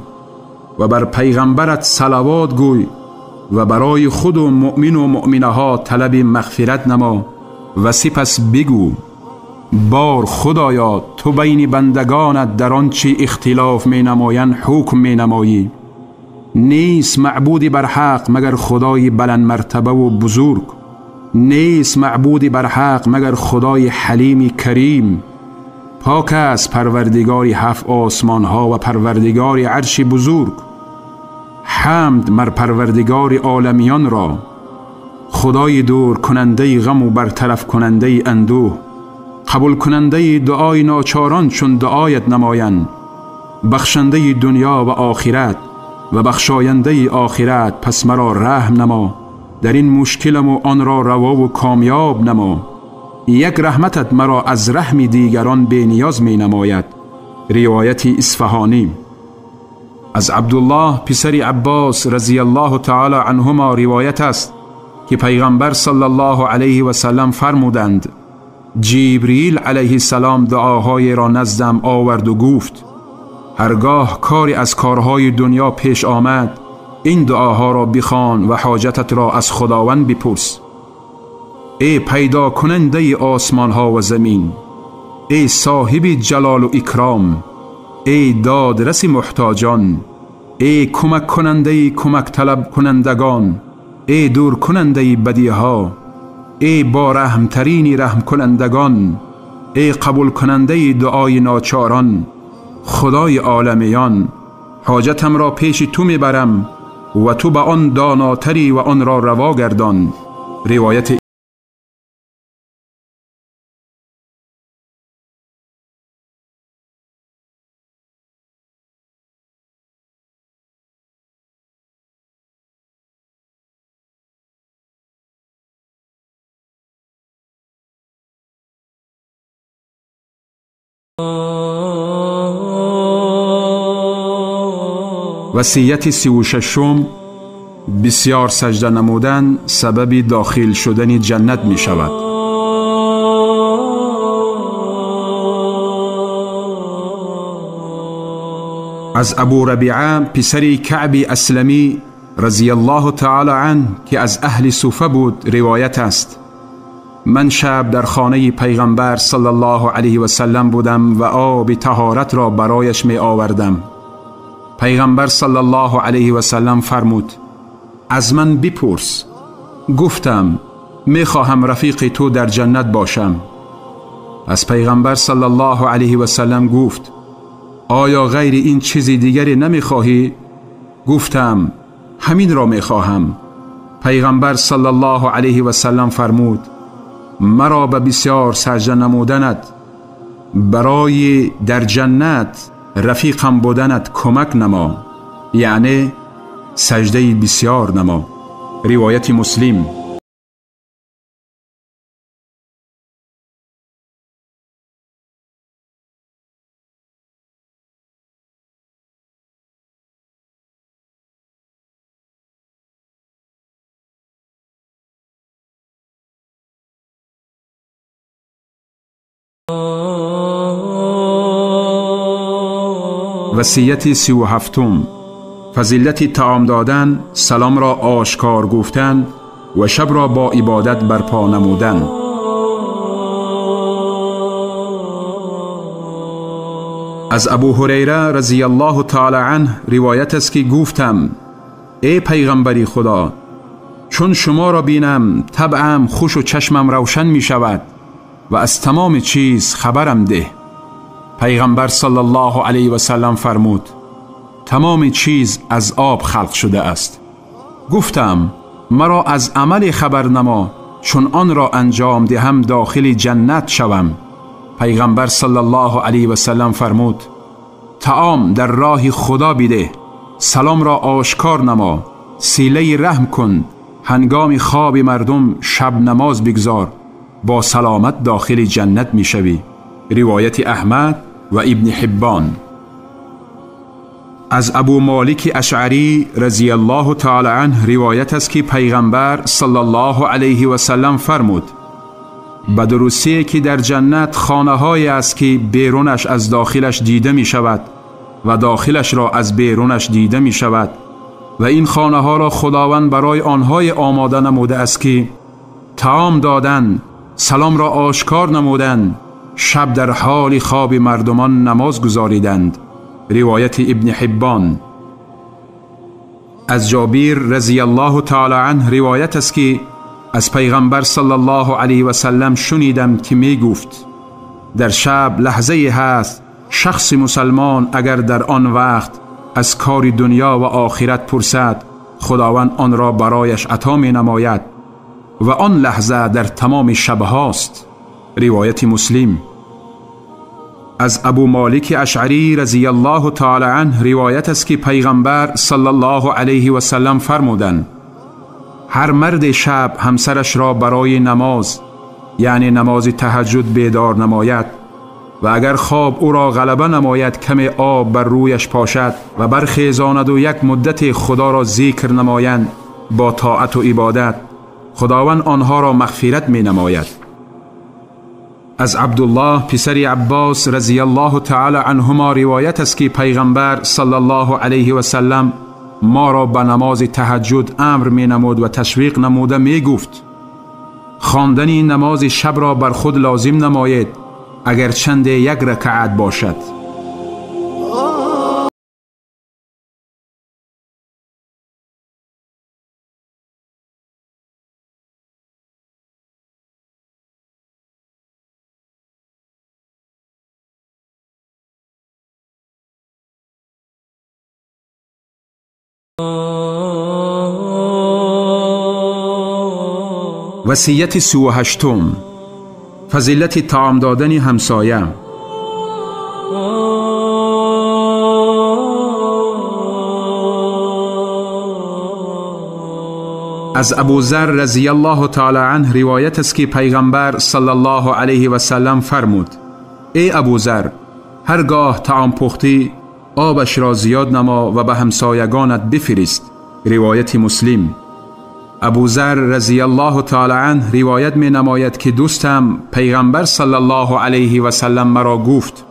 و بر پیغمبرت صلوات گوی و برای خود و مؤمن و مؤمنه ها طلب مغفرت نما و سپس بگو: بار خدایا، تو بین بندگانت در آنچه اختلاف می نمایند حکم می نمایی. نیست معبودی بر حق مگر خدای بلند مرتبه و بزرگ، نیست معبودی بر حق مگر خدای حلیم کریم. پاک است پروردگاری 7 آسمان ها و پروردگار عرش بزرگ. حمد مر پروردگار عالمیان را، خدای دور کننده غم و برطرف کننده اندوه، قبول کننده دعای ناچاران چون دعایت نمایند، بخشنده دنیا و آخرت و بخشاینده آخرت. پس مرا رحم نما در این مشکلم و آن را روا و کامیاب نما. یک رحمتت مرا از رحم دیگران بی نیاز می نماید. روایت اصفهانی. از عبدالله پسر عباس رضی الله تعالی عنهما روایت است که پیغمبر صلی الله علیه و سلم فرمودند: جبریل علیه السلام دعاهای را نزدم آورد و گفت: هرگاه کاری از کارهای دنیا پیش آمد این دعاها را بخوان و حاجتت را از خداوند بپرس. ای پیدا کننده آسمان ها و زمین، ای صاحب جلال و اکرام، ای دادرس محتاجان، ای کمک کننده کمک طلب کنندگان، ای دور کننده بدیها، ای با رحم ترین رحم کنندگان، ای قبول کننده دعای ناچاران، خدای عالمیان، حاجتم را پیش تو میبرم و تو به آن داناتری و آن را روا گردان. روایت وصیت 36، بسیار سجده نمودن سبب داخل شدن جنت می شود. از ابو ربیعه پسر کعب اسلمی رضی الله تعالی عنه که از اهل صوفه بود روایت است: من شب در خانه پیغمبر صلی الله علیه و سلم بودم و آب طهارت را برایش می آوردم. پیغمبر صلی الله علیه و سلم فرمود: از من بپرس. گفتم: می خواهم رفیق تو در جنت باشم. از پیغمبر صلی الله علیه و سلم گفت: آیا غیر این چیز دیگری نمی خواهی؟ گفتم: همین را می خواهم. پیغمبر صلی الله علیه و سلم فرمود: مرا به بسیار سجده نمودنت برای در جنت رفیقم بودنت کمک نما، یعنی سجده بسیار نما. روایت مسلم. وصیت 37، فضیلت طعام دادن، سلام را آشکار گفتن و شب را با عبادت برپا نمودن. از ابو هریره رضی الله تعالی عنه روایت است که گفتم: ای پیغمبری خدا، چون شما را بینم طبعم خوش و چشمم روشن می شود و از تمام چیز خبرم ده. پیغمبر صلی الله علیه و سلم فرمود: تمام چیز از آب خلق شده است. گفتم: مرا از عمل خبر نما، چون آن را انجام دهم داخل جنت شوم. پیغمبر صلی الله علیه و سلم فرمود: طعام در راه خدا بده، سلام را آشکار نما، صله رحم کن، هنگام خواب مردم شب نماز بگذار، با سلامت داخل جنت می شوی. روایت احمد و ابن حبان. از ابو مالک اشعری رضی الله تعالی عنه روایت است که پیغمبر صلی الله علیه و سلم فرمود: به درستی که در جنت خانه های است که بیرونش از داخلش دیده می شود و داخلش را از بیرونش دیده می شود و این خانه ها را خداوند برای آنهای آماده نموده است که طعام دادن، سلام را آشکار نمودند، شب در حال خواب مردمان نماز گزاریدند. روایت ابن حبان. از جابر رضی الله تعالی عنه روایت است که از پیغمبر صلی الله علیه و سلم شنیدم که می گفت در شب لحظه هست شخص مسلمان اگر در آن وقت از کار دنیا و آخرت پرسد خداوند آن را برایش عطا می نماید و آن لحظه در تمام شب هاست. روایت مسلم. از ابو مالک اشعری رضی الله تعالی عنه روایت است که پیغمبر صلی الله علیه و سلم فرمودند هر مرد شب همسرش را برای نماز، یعنی نماز تهجد، بیدار نماید و اگر خواب او را غلبه نماید کم آب بر رویش پاشد و برخیزاند و یک مدت خدا را ذکر نمایند با طاعت و عبادت، خداوند آنها را مغفرت می نماید. از عبدالله پسر عباس رضی الله تعالی عنهما روایت است که پیغمبر صلی الله علیه و سلم ما را به نماز تهجد امر می نمود و تشویق نموده می گفت خواندن نماز شب را بر خود لازم نمایید اگر چند یک رکعت باشد. وصیت 38، فضیلت طعام دادن همسایه. از ابوذر رضی الله تعالی عنه روایت است که پیغمبر صلی الله علیه و سلم فرمود ای ابوذر، هرگاه طعام پختی آبش را زیاد نما و به همسایگانت بفرست. روایت مسلم. ابوذر رضی الله تعالی عنه روایت می نماید که دوستم پیغمبر صلی الله علیه و سلم مرا گفت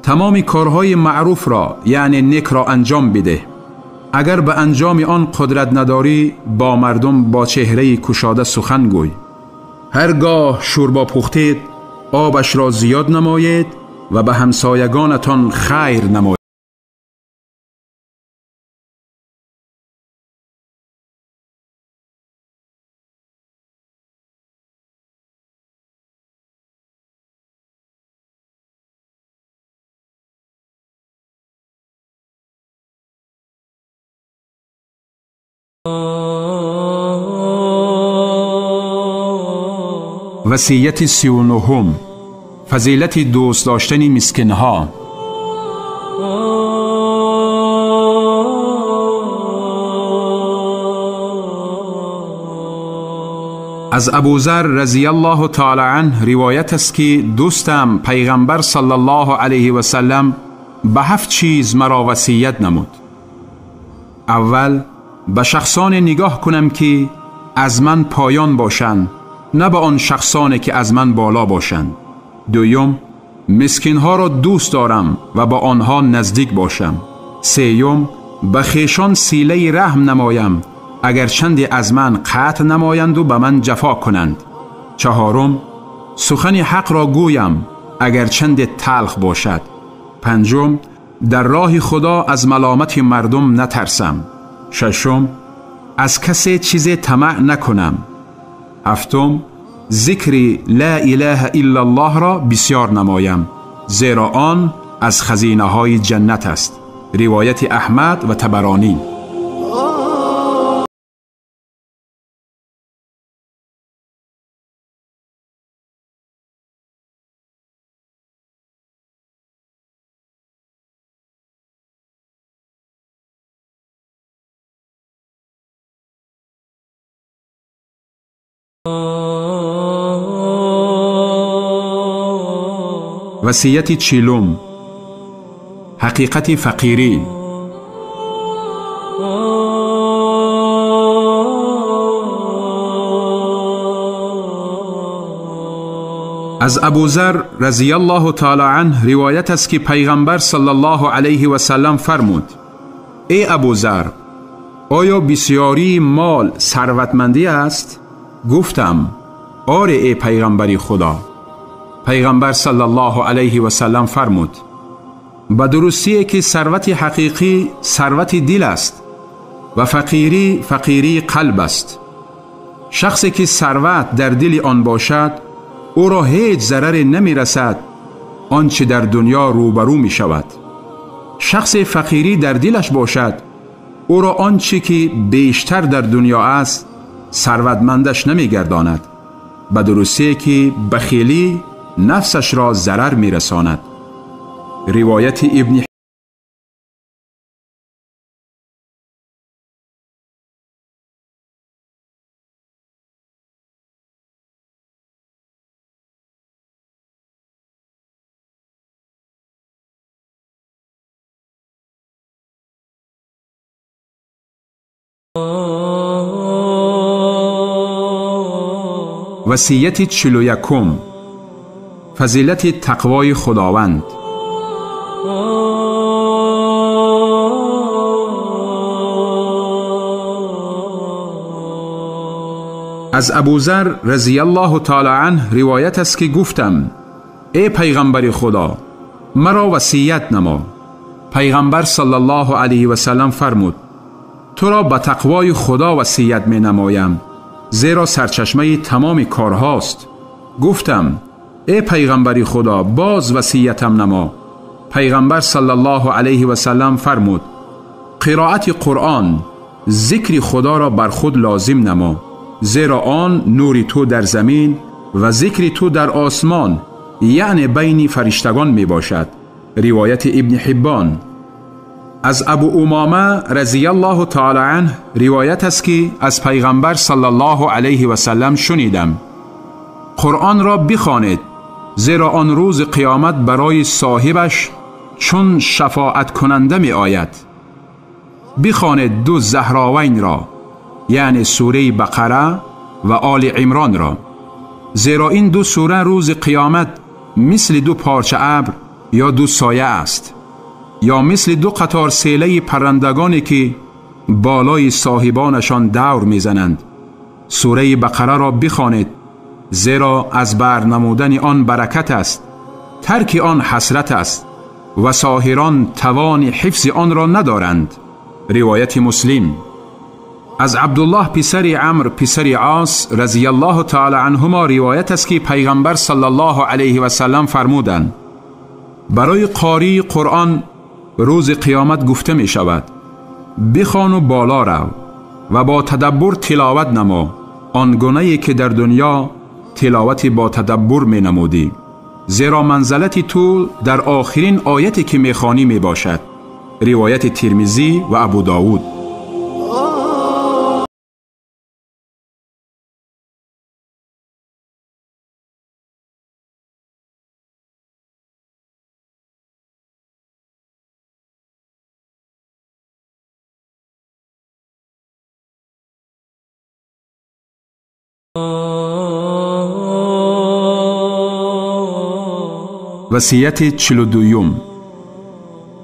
تمام کارهای معروف را، یعنی نیک را، انجام بده. اگر به انجام آن قدرت نداری با مردم با چهره کشاده سخن گوی. هرگاه شوربا پختید آبش را زیاد نمایید و به همسایگانتان خیر نمایید. وصیت 39، فضیلت دوست داشتن مسکینها. از ابوذر رضی الله تعالی عنه روایت است که دوستم پیغمبر صلی الله علیه و سلم به 7 چیز مرا وصیت نمود. اول، به شخصان نگاه کنم که از من پایان باشند، نه به آن شخصانی که از من بالا باشند. دویم، مسکینها را دوست دارم و با آنها نزدیک باشم. سیوم، به خویشان صله رحم نمایم اگر چندی از من قطع نمایند و به من جفا کنند. چهارم، سخن حق را گویم اگر چند تلخ باشد. پنجم، در راه خدا از ملامت مردم نترسم. ششم، از کسی چیز طمع نکنم. هفتم، ذکر لا اله الا الله را بسیار نمایم، زیرا آن از خزینه های جنت است. روایت احمد و طبرانی. وصیت 40، حقیقت فقیری. از ابوذر رضی الله تعالی عنه روایت است که پیغمبر صلی الله علیه و سلم فرمود: ای ابوذر، آیا بسیاری مال ثروتمندی است؟ گفتم: آره ای پیغمبر خدا. پیغمبر صلی الله علیه و سلم فرمود: به درستی که ثروت حقیقی ثروت دل است و فقیری فقیری قلب است. شخصی که ثروت در دل آن باشد او را هیچ ضرری نمی رسد آنچه در دنیا روبرو می شود. شخص فقیری در دلش باشد او را آنچه که بیشتر در دنیا است ثروتمندش نمی گرداند. به درستی که بخیلی نفسش را ضرر می رساند. روایت ابن وصیت 41، فضیلت تقوای خداوند. از ابوذر رضی الله تعالی عنه روایت است که گفتم: ای پیغمبر خدا، مرا وصیت نما. پیغمبر صلی الله علیه و سلم فرمود: تو را به تقوای خدا وصیت می نمایم، زیرا سرچشمه تمام کارهاست. گفتم: ای پیغمبر خدا، باز وصیتم نما. پیغمبر صلی الله علیه و سلم فرمود: قرائت قرآن، ذکر خدا را بر خود لازم نما، زیرا آن نور تو در زمین و ذکر تو در آسمان، یعنی بین فرشتگان می باشد. روایت ابن حبان. از ابو امامه رضی الله تعالی عنه روایت است که از پیغمبر صلی الله علیه و سلم شنیدم: قرآن را بخوانید، زیرا آن روز قیامت برای صاحبش چون شفاعت کننده می آید. بخوانید دو زهراوین را، یعنی سوره بقره و آل عمران را، زیرا این دو سوره روز قیامت مثل دو پارچه ابر یا دو سایه است، یا مثل دو قطار سیله پرندگانی که بالای صاحبانشان دور میزنند. سوره بقره را بخوانید، زیرا از برنمودن آن برکت است، ترک آن حسرت است و ساحران توان حفظ آن را ندارند. روایت مسلم. از عبدالله پسر عمرو پسر عاص رضی الله تعالی عنهما روایت است که پیغمبر صلی الله علیه و سلم فرمودند: برای قاری قرآن روز قیامت گفته می شود: بخوان و بالا رو و با تدبر تلاوت نما، آنگونه که در دنیا تلاوت با تدبر می نمودی، زیرا منزلت تو در آخرین آیتی که می خوانی می باشد. روایت ترمذی و ابو داود. وصیت 42،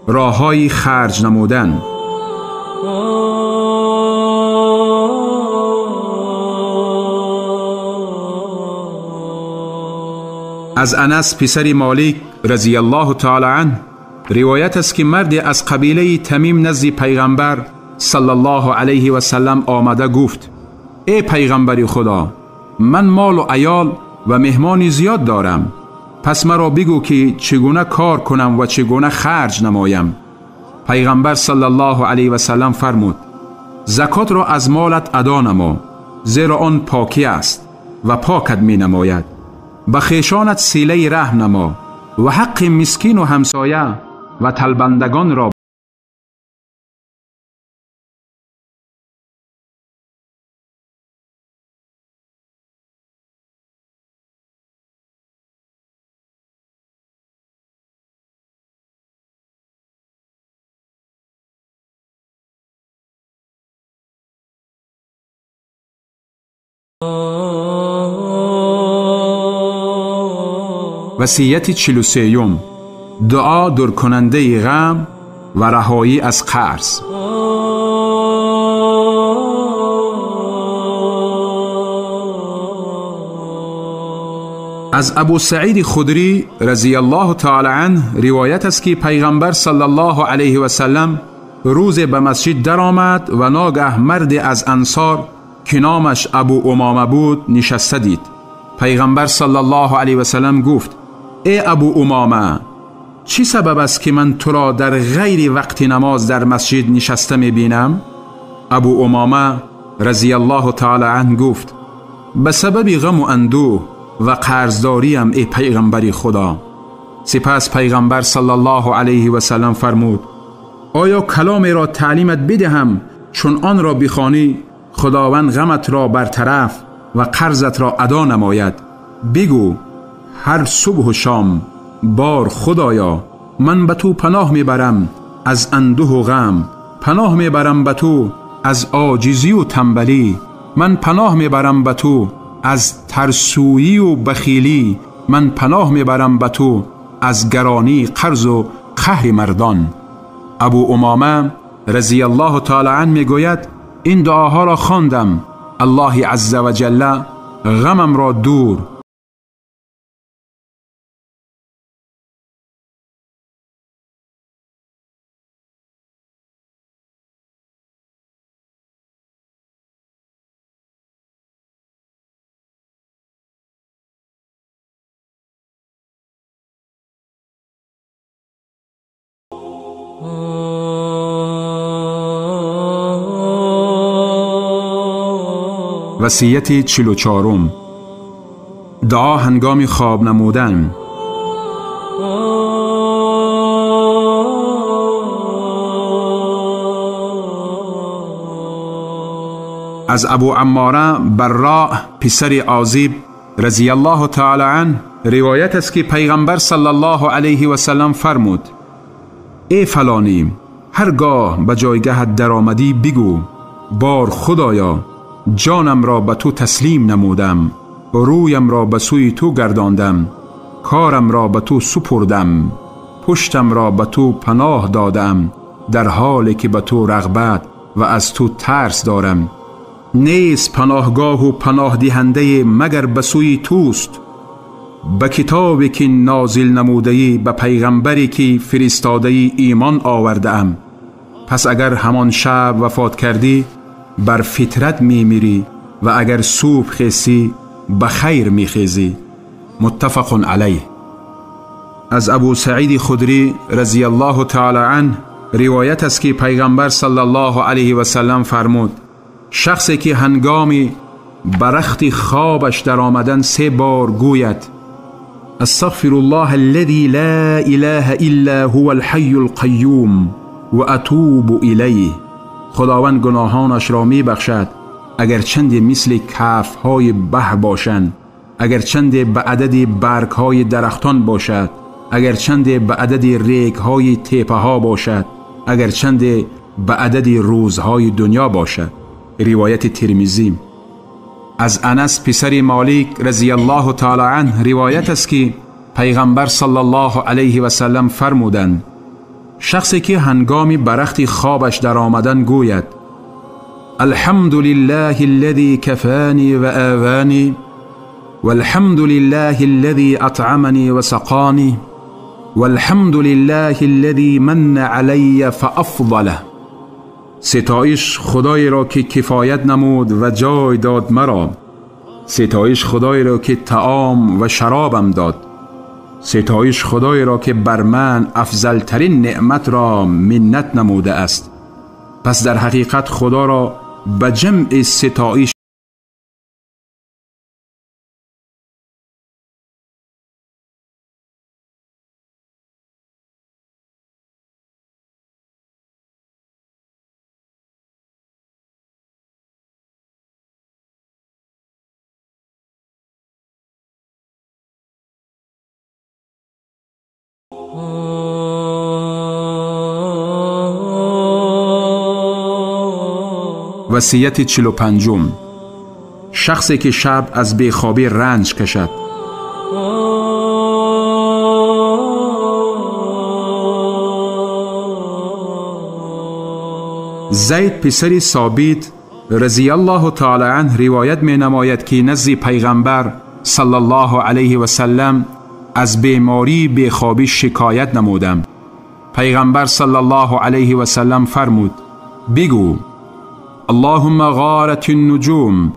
راههای خرج نمودن. از انس پسر مالک رضی الله تعالی عنه روایت است که مردی از قبیله تمیم نزد پیغمبر صلی الله علیه و سلم آمده گفت: ای پیغمبر خدا، من مال و عیال و مهمانی زیاد دارم، پس مرا بگو که چگونه کار کنم و چگونه خرج نمایم. پیغمبر صلی الله علیه و سلم فرمود: زکات را از مالت ادا نما، زیرا آن پاکی است و پاکت می نماید. به خویشانت صله رحم نما و حق مسکین و همسایه و تلبندگان را وصیت 43، دعا دور کننده غم و رهایی از قرض. از ابو سعید خدری رضی الله تعالی عنه روایت است که پیغمبر صلی الله علیه و سلم روز به مسجد درآمد و ناگه مرد از انصار که نامش ابو امامه بود نشسته دید. پیغمبر صلی الله علیه و سلم گفت: ای ابو امامه، چی سبب است که من تو را در غیر وقت نماز در مسجد نشسته می بینم؟ ابو امامه رضی الله تعالی عنه گفت: به سبب غم و اندوه و قرضداریم ای پیغمبر خدا. سپس پیغمبر صلی الله علیه و سلم فرمود: آیا کلامی را تعلیمت بدهم چون آن را بخوانی خداوند غمت را برطرف و قرضت را ادا نماید؟ بگو: هر صبح و شام بار خدایا، من به تو پناه میبرم از اندوه و غم، پناه میبرم به تو از عاجزی و تنبلی، من پناه میبرم به تو از ترسویی و بخیلی، من پناه میبرم به تو از گرانی قرض و قهر مردان. ابو امامه رضی الله تعالی عنه میگوید: این دعاها را خواندم، الله عز و جل غمم را دور وصیت 44، دعا هنگام خواب نمودن. از ابو عماره براء پسر عازب رضی الله تعالی عنه روایت است که پیغمبر صلی الله علیه و سلم فرمود: ای فلانی، هرگاه به جایگهت درآمدی بگو: بار خدایا، جانم را به تو تسلیم نمودم، رویم را به سوی تو گرداندم، کارم را به تو سپردم، پشتم را به تو پناه دادم، در حالی که به تو رغبت و از تو ترس دارم. نیست پناهگاه و پناه دهنده مگر به سوی توست. به کتابی که نازل نموده‌ای، به پیغمبری که فرستاده‌ای ایمان آورده ام. پس اگر همان شب وفات کردی بر فطرت میمیری و اگر صبح خیزی به خیر میخیزی. متفق علیه. از ابو سعید خدری رضی الله تعالی عنه روایت است که پیغمبر صلی الله علیه و سلم فرمود: شخصی که هنگامی برخت خوابش در آمدن 3 بار گوید: استغفر الله الذي لا اله الا هو الحی القیوم و اتوب الیه، خداوند گناهانش را می بخشد اگر چند مثل کف های بحر باشند، اگر چند به عدد برگ های درختان باشد، اگر چند به عدد ریگ های تپه ها باشد، اگر چند به عدد روزهای دنیا باشد. روایت ترمذی. از انس پسر مالک رضی الله تعالی عنه روایت است که پیغمبر صلی الله علیه و سلم فرمودند: شخصی که هنگامی برخت خوابش در آمدن گوید: الحمد لله الذي كفاني وآواني والحمد لله الذي أطعمني وسقاني والحمد لله الذي من علی فأفضله. ستایش خدای را که کفایت نمود و جای داد مرا، ستایش خدای را که طعام و شرابم داد، ستایش خدای را که بر من افضل ترین نعمت را منت نموده است. پس در حقیقت خدا را به جمع ستایش وصیت 45، شخصی که شب از بیخوابی رنج کشد. زید پسر ثابت رضی الله تعالی عنه روایت می نماید که نزد پیغمبر صلی الله علیه و سلم از بیماری بیخوابی شکایت نمودم. پیغمبر صلی الله علیه و سلم فرمود: بگو اللهم غارت النجوم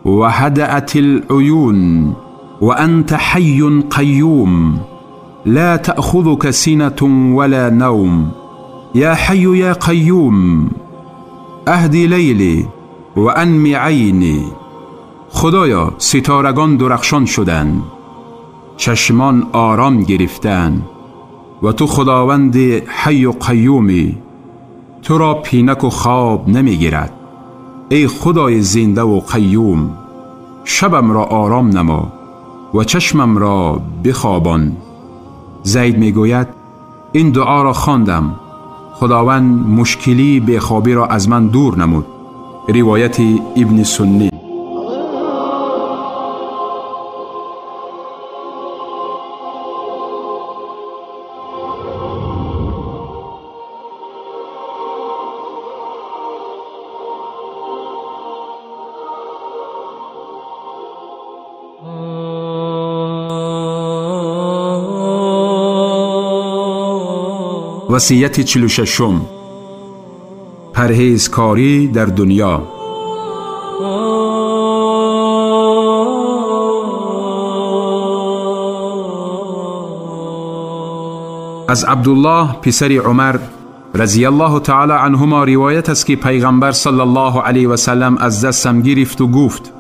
و هدأت العیون و انت حی قیوم لا تأخذك سنة ولا نوم یا حی یا قیوم اهدی لیلی و انم عینی. خدایا ستارگان درخشان شدند، چشمان آرام گرفتند و تو خداوند حی و قیومی، تو را پینک و خواب نمیگیرد. ای خدای زنده و قیوم، شبم را آرام نما و چشمم را بخوابان. زید میگوید این دعا را خواندم، خداوند مشکلی بیخوابی را از من دور نمود. روایت ابن سنی. وصیت 46، پرهیزکاری در دنیا. از عبدالله پسر عمر رضی الله تعالی عنهما روایت است که پیغمبر صلی الله علیه و سلم از دستم گرفت و گفت: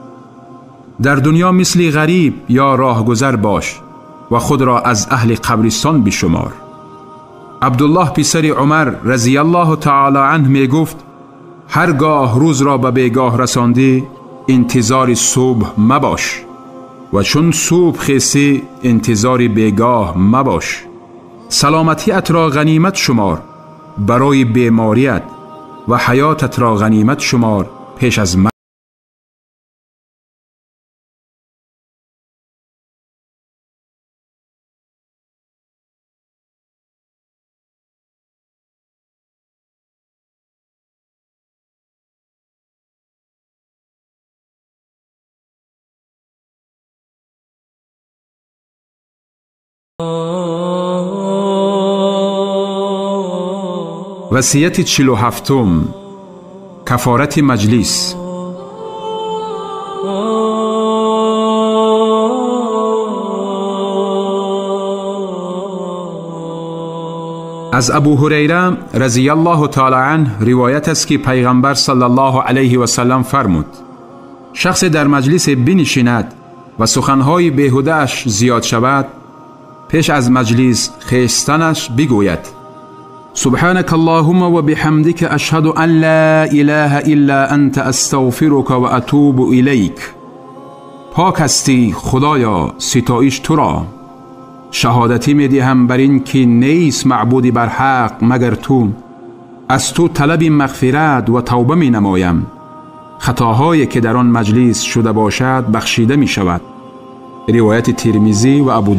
در دنیا مثل غریب یا راهگذر باش و خود را از اهل قبرستان بشمار. عبدالله پسر عمر رضی الله تعالی عنه می گفت: هرگاه روز را به بیگاه رساندی انتظار صبح مباش و چون صبح خیستی انتظار بیگاه مباش. سلامتیت را غنیمت شمار برای بیماریت و حیاتت را غنیمت شمار پیش از مرگ. وصیت 47، کفارت مجلس. از ابو هریره رضی الله تعالی عنه روایت است که پیغمبر صلی الله علیه و سلم فرمود: شخص در مجلس بنشیند و سخنهای بیهوده اش زیاد شود، پیش از مجلس خیستنش بگوید: سبحانك اللهم وبحمدك أشهد أن لا إله إلا أنت أستغفرك وأتوب إليك. پاک هستی خدایا، ستایش تو را. شهادتی می دهم بر این که نیست معبودی بر حق مگر تو. از تو طلب مغفرت و توبه می نمایم. خطاهایی که در آن مجلس شده باشد بخشیده می شود. روایت ترمذی و ابو.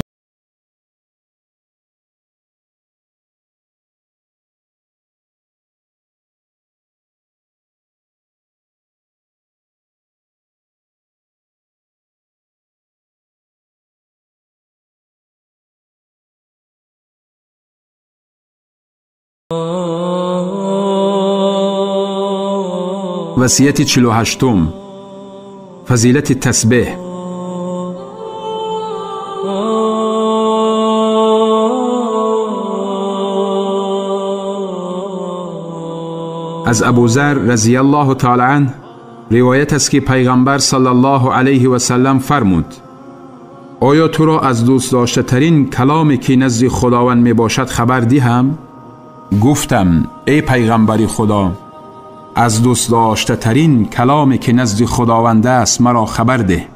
وصیت 48، فضیلت تسبیح. از ابوذر رضی الله تعالی عنه روایت است که پیغمبر صلی الله علیه و سلم فرمود: آیا تو را از دوست داشته ترین کلامی که نزد خداوند می باشد خبر دهم؟ گفتم: ای پیغمبر خدا، از دوست داشته ترین کلامی که نزد خداوند است مرا خبر ده.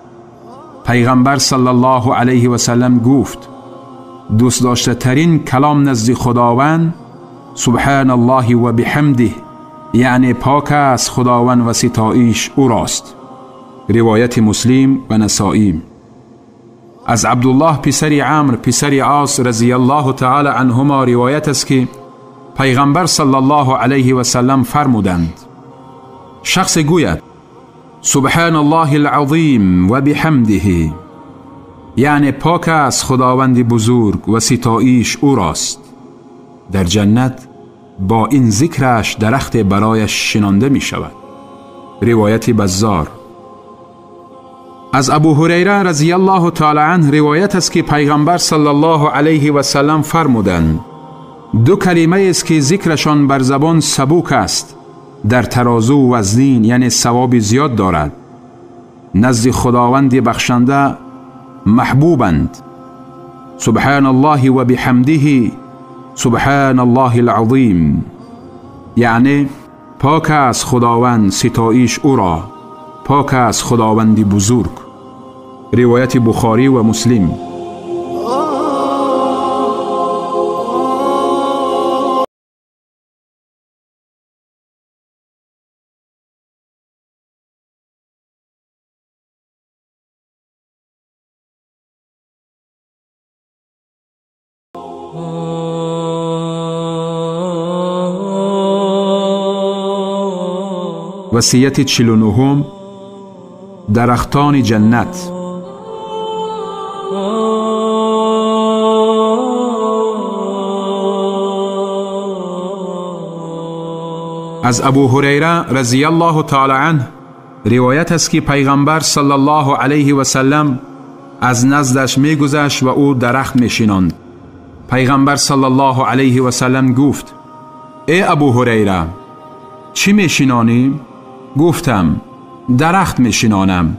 پیغمبر صلی الله علیه و سلم گفت: دوست داشته ترین کلام نزد خداوند سبحان الله و بحمده، یعنی پاک است خداوند و ستایش او راست. روایت مسلم و نسائی. از عبدالله پسر عمرو پسر عاص رضی الله تعالی عنهما روایت است که پیغمبر صلی الله علیه و سلم فرمودند: شخص گوید سبحان الله العظیم و بحمده، یعنی پاک است خداوند بزرگ و ستایش او راست، در جنت با این ذکرش درخت برایش شنانده می شود. روایت بزار. از ابو هریره رضی الله تعالی عنه روایت است که پیغمبر صلی الله علیه و سلم فرمودند: دو کلمه است که ذکرشان بر زبان سبوک است، در ترازو وزنین یعنی ثواب زیاد دارد، نزد خداوند بخشنده محبوبند. سبحان الله و بحمده سبحان الله العظیم، یعنی پاک است خداوند ستایش او را، پاک است خداوند بزرگ. روایت بخاری و مسلم. وصیت 49، درختان جنت. از ابو هریره رضی الله تعالی عنه روایت است که پیغمبر صلی الله علیه و سلم از نزدش میگذشت و او درخت میشیناند. پیغمبر صلی الله علیه و سلم گفت: ای ابو هریره، چی میشینانی؟ گفتم: درخت میشینانم.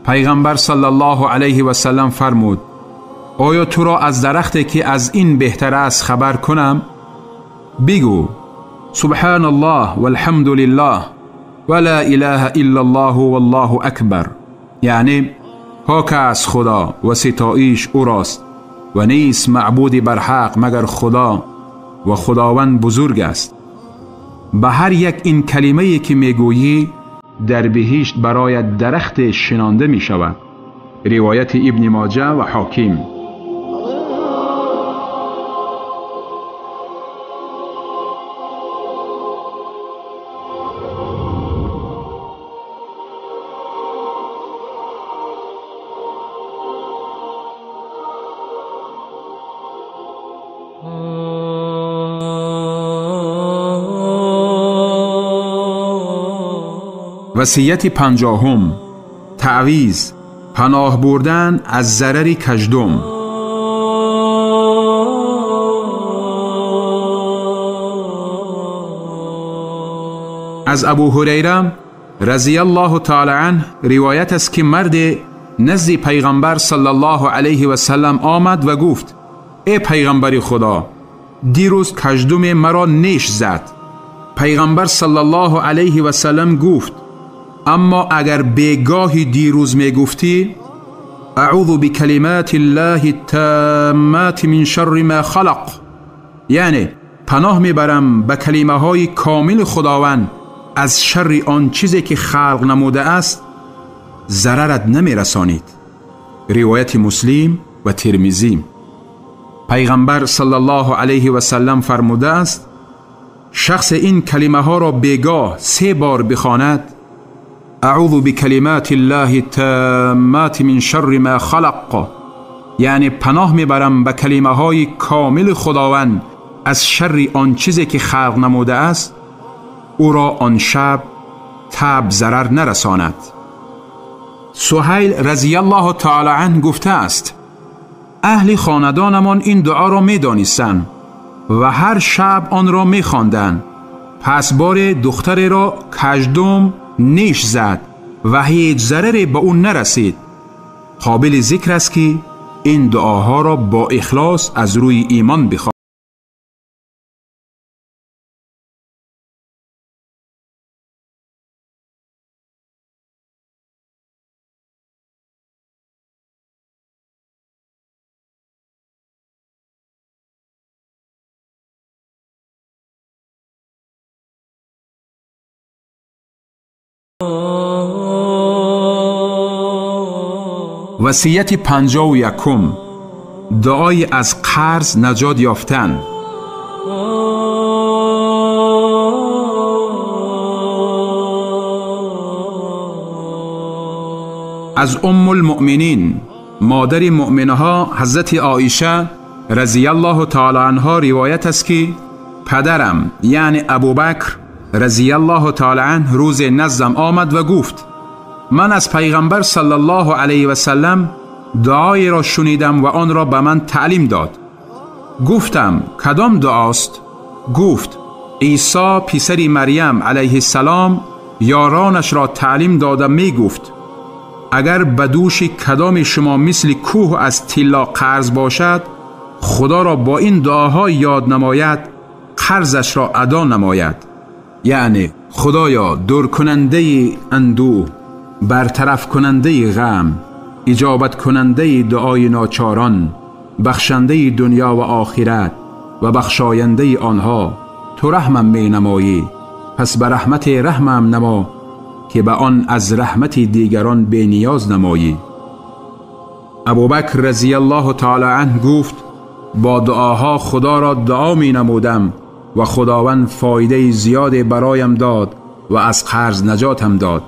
پیغمبر صلی الله علیه و سلم فرمود: آیا تو را از درختی که از این بهتر است خبر کنم؟ بگو: سبحان الله والحمد لله ولا اله الا الله والله اکبر، یعنی پاک است خدا و ستایش او راست و نیست معبودی بر حق مگر خدا و خداوند بزرگ است. به هر یک این کلمه که میگویی در بهشت برای درخت شنانده می شود. روایت ابن ماجه و حاکم. وصیت 50، تعویذ، پناه بردن از ضرر کژدم. از ابو هریره رضی الله تعالی عنه روایت است که مرد نزد پیغمبر صلی الله علیه و سلم آمد و گفت: ای پیغمبر خدا، دیروز کژدم مرا نیش زد. پیغمبر صلی الله علیه و سلم گفت: اما اگر بیگاهی دیروز می گفتی اعوذ بکلمات الله التامات من شر ما خلق، یعنی پناه میبرم به کلمه های کامل خداوند از شر آن چیزی که خلق نموده است، ضررت نمی رسانید. روایت مسلم و ترمذی. پیغمبر صلی الله علیه و سلم فرموده است: شخص این کلمه ها را بیگاه 3 بار بخواند، اعوذ بکلمات الله التامات من شر ما خلق، یعنی پناه میبرم به کلمه های کامل خداوند از شر آن چیزی که خلق نموده است، او را آن شب تب ضرر نرساند. سهیل رضی الله تعالی عنه گفته است: اهل خاندانمان این دعا را میدانستند و هر شب آن را میخواندند. پس بار دختر را کژدم نیش زد و هیچ ضرری به او نرسید. قابل ذکر است که این دعاها را با اخلاص از روی ایمان بخوانید. وصیت 51، دعای از قرض نجات یافتن. از ام المؤمنین، مادر مؤمنها، حضرت عایشه رضی الله تعالی عنها روایت است که پدرم یعنی ابوبکر رضی الله تعالی عنه روز نزدم آمد و گفت: من از پیغمبر صلی الله علیه و سلم دعای را شنیدم و آن را به من تعلیم داد. گفتم: کدام دعاست؟ گفت: عیسی پسر مریم علیه السلام یارانش را تعلیم داده می گفت: اگر به دوش کدام شما مثل کوه از طلا قرض باشد، خدا را با این دعاها یاد نماید، قرضش را ادا نماید. یعنی خدایا دور کننده اندوه، برطرف کننده غم، اجابت کننده دعای ناچاران، بخشنده دنیا و آخرت و بخشاینده آنها، تو رحمم می نمایی، پس به رحمت رحمم نما که به آن از رحمت دیگران بی نیاز نمایی. ابوبکر رضی الله تعالی عنه گفت: با دعاها خدا را دعا می نمودم و خداوند فایده زیاد برایم داد و از قرض نجاتم داد.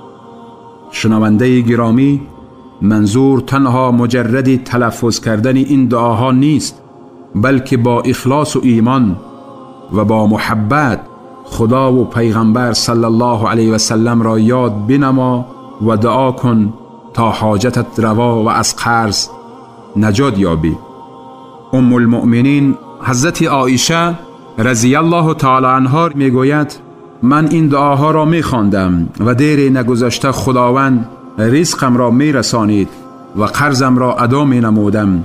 شنونده گرامی، منظور تنها مجرد تلفظ کردن این دعاها نیست، بلکه با اخلاص و ایمان و با محبت خدا و پیغمبر صلی الله علیه و سلم را یاد بنما و دعا کن تا حاجتت روا و از قرض نجات یابی. ام المؤمنین حضرت عایشه رضی الله تعالی عنها میگوید: من این دعاها را میخواندم و دیر نگذشته خداوند رزقم را میرسانید و قرضم را ادا می نمودم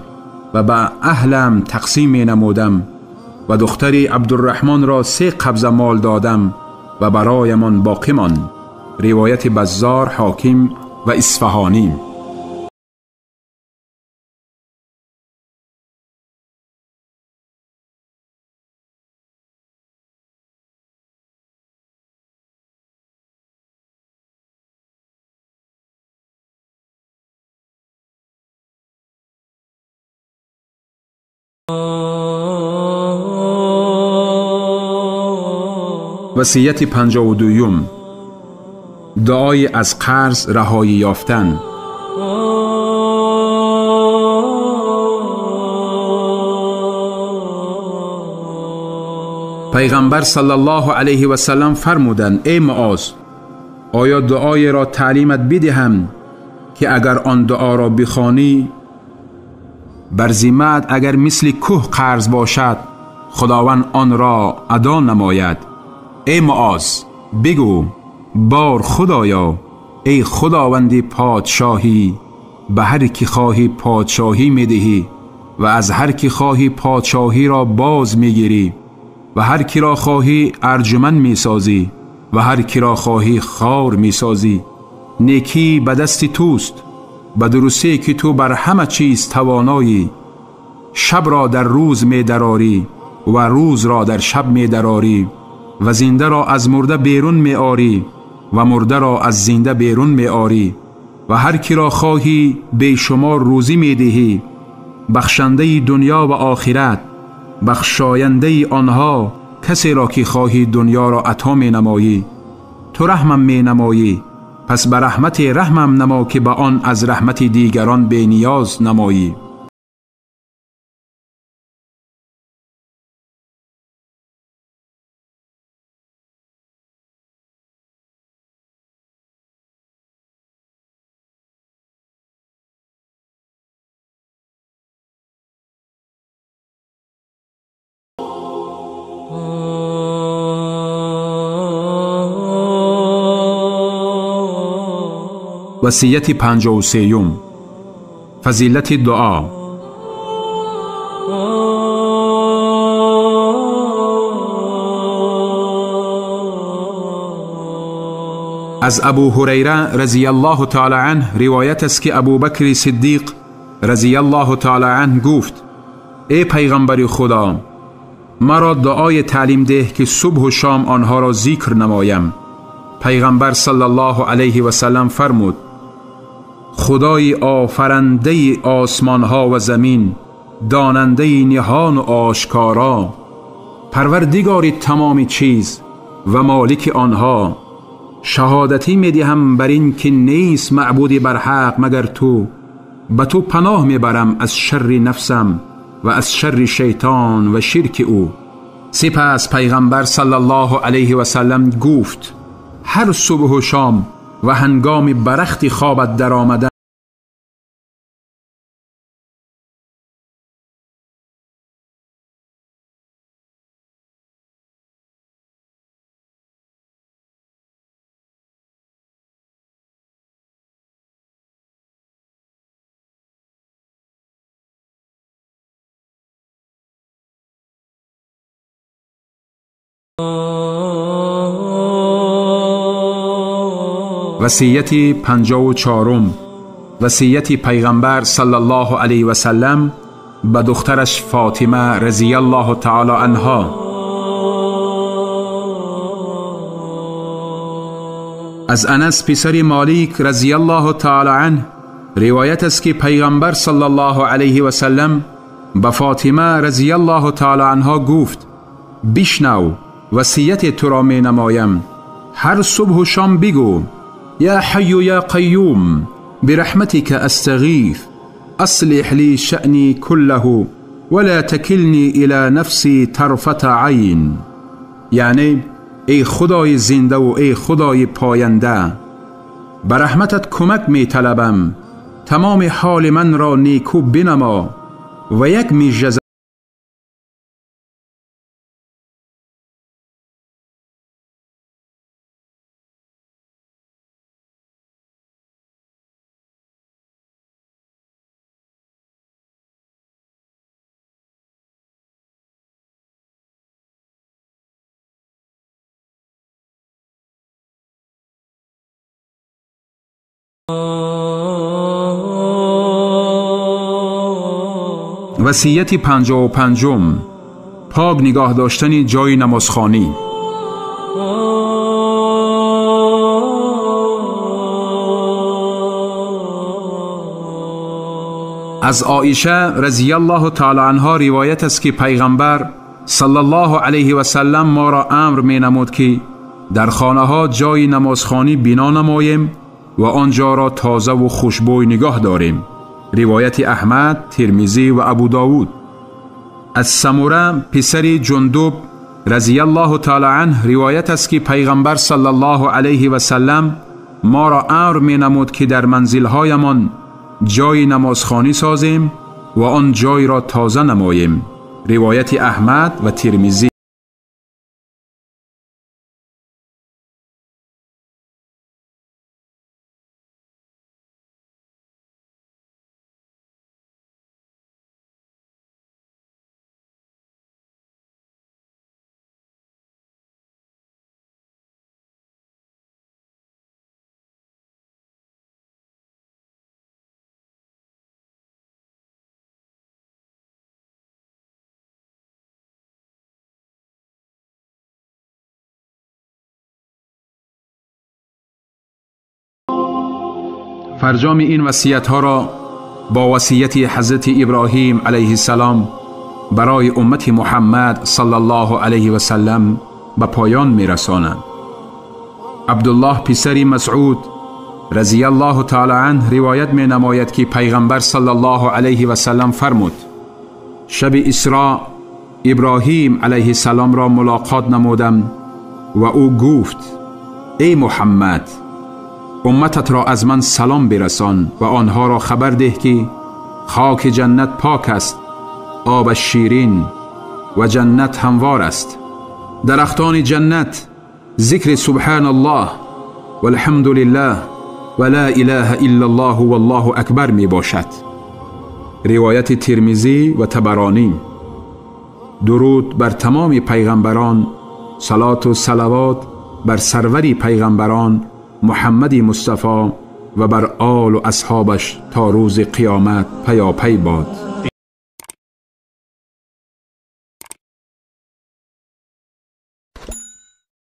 و به اهلم تقسیم می نمودم و دختری عبدالرحمن را 3 قبضه مال دادم و برایمان باقی ماند. روایت بزار، حاکم و اصفهانی. وصیت 52، دعای از قرض رهایی یافتن. پیغمبر صلی الله علیه و سلم فرمودند: ای معاذ، آیا دعای را تعلیمت بدهم که اگر آن دعا را بخوانی بر ذمه‌ات اگر مثل کوه قرض باشد خداوند آن را ادا نماید؟ ای معاذ، بگو: بار خدایا، ای خداوندی پادشاهی، به هر کی خواهی پادشاهی میدهی و از هر کی خواهی پادشاهی را باز میگیری و هر کی را خواهی ارجمند میسازی و هر کی را خواهی خوار میسازی. نیکی به دست توست، به درستی که تو بر همه چیز توانایی. شب را در روز میدراری و روز را در شب میدراری و زنده را از مرده بیرون می آری و مرده را از زنده بیرون می آری و هر کی را خواهی بیشمار روزی می دهی. بخشنده دنیا و آخرت، بخشاینده آنها، کسی را که خواهی دنیا را عطا می نمایی. تو رحمم می نمایی، پس به رحمت رحمم نما که به آن از رحمت دیگران بی نیاز نمایی. وصیت 53، فضیلت دعا. از ابو هریره رضی الله تعالی عنه روایت است که ابوبکر صدیق رضی الله تعالی عنه گفت: ای پیغمبر خدا، مرا دعای تعلیم ده که صبح و شام آنها را ذکر نمایم. پیغمبر صلی الله علیه و سلم فرمود: خدای آفرنده آسمان ها و زمین، داننده نهان و آشکارا، پروردگار تمام چیز و مالک آنها، شهادتی می دهم بر این که نیست معبودی بر حق مگر تو، به تو پناه می برم از شر نفسم و از شر شیطان و شرک او. سپس پیغمبر صلی الله علیه و سلم گفت: هر صبح و شام و هنگام برخت خوابت در آمدن وصیت 54، وصیت پیغمبر صلی الله علیه و سلم به دخترش فاطمه رضی الله تعالی عنها. از انس پسر مالک رضی الله تعالی عنه روایت است که پیغمبر صلی الله علیه و سلم به فاطمه رضی الله تعالی عنها گفت: بشنو، وصیت تو را می نمایم. هر صبح و شام بگو: یا حی یا قیوم برحمتك استغیث اصلح لی شأنی كله ولا تکلنی الى نفسی طرفة عین. یعنی ای خدای زنده و ای خدای پاینده، به رحمتت کمک می طلبم، تمام حال من را نیکو بنما و یک میژه وصیت 55، پاک نگاه داشتن جای نمازخوانی. از عایشه رضی الله تعالی عنها روایت است که پیغمبر صلی الله علیه و سلم ما را امر می نمود که در خانه ها جای نمازخوانی بنا نماییم و آنجا را تازه و خوشبوی نگاه داریم. روایت احمد، ترمذی و ابو داود. از سموره پسر جندب رضی الله تعالی عنه روایت است که پیغمبر صلی الله علیه و سلم ما را امر می نمود که در منزلهایمان جای نمازخوانی سازیم و آن جای را تازه نماییم. روایت احمد و ترمذی. فرجام این وصیت ها را با وصیت حضرت ابراهیم علیه السلام برای امت محمد صلی الله علیه و سلم به پایان می رسانند. عبدالله پسر مسعود رضی الله تعالی عنه روایت می نماید که پیغمبر صلی الله علیه و سلم فرمود: شب اسراء ابراهیم علیه السلام را ملاقات نمودم و او گفت: ای محمد، امتت را از من سلام برسان و آنها را خبر ده که خاک جنت پاک است، آب شیرین و جنت هموار است. درختان جنت ذکر سبحان الله و الحمد لله و لا اله الا الله والله اکبر می باشد. روایت ترمذی و طبرانی. درود بر تمام پیغمبران، صلات و صلوات بر سرور پیغمبران محمد مصطفی و بر آل و اصحابش تا روز قیامت پیاپی باد.